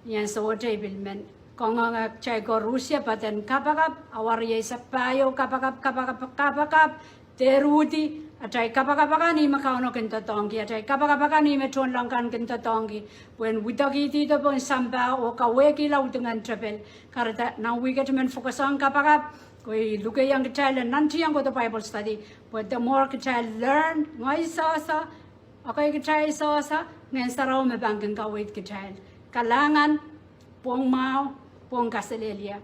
Ni ansou wet I pil men kangoange kitail koarusie patehn kapakap, a wia riei sapahl ieu kapakap, kapakap, kapakap. Dehr uhdi atail kapakap akan, ih me Kauno kin doadoahngki atail kapakap akan, ih me tohnleng kan kin doadoahngki, pwehn widekihdi pohn sampah oh kawehkihla wudingen tepil. Kahrehda nan wihk et I men focus ong kapakap, oh I lukehiong kitail en nantihong kohdo Bible study, pwe the more kitail learn, ngehi sehse, ekei kitail sehse, Ngehn Sarawi me pahn kin kaweid kitail. Kalahngan, pwong mwahu, pwong kaselehlie.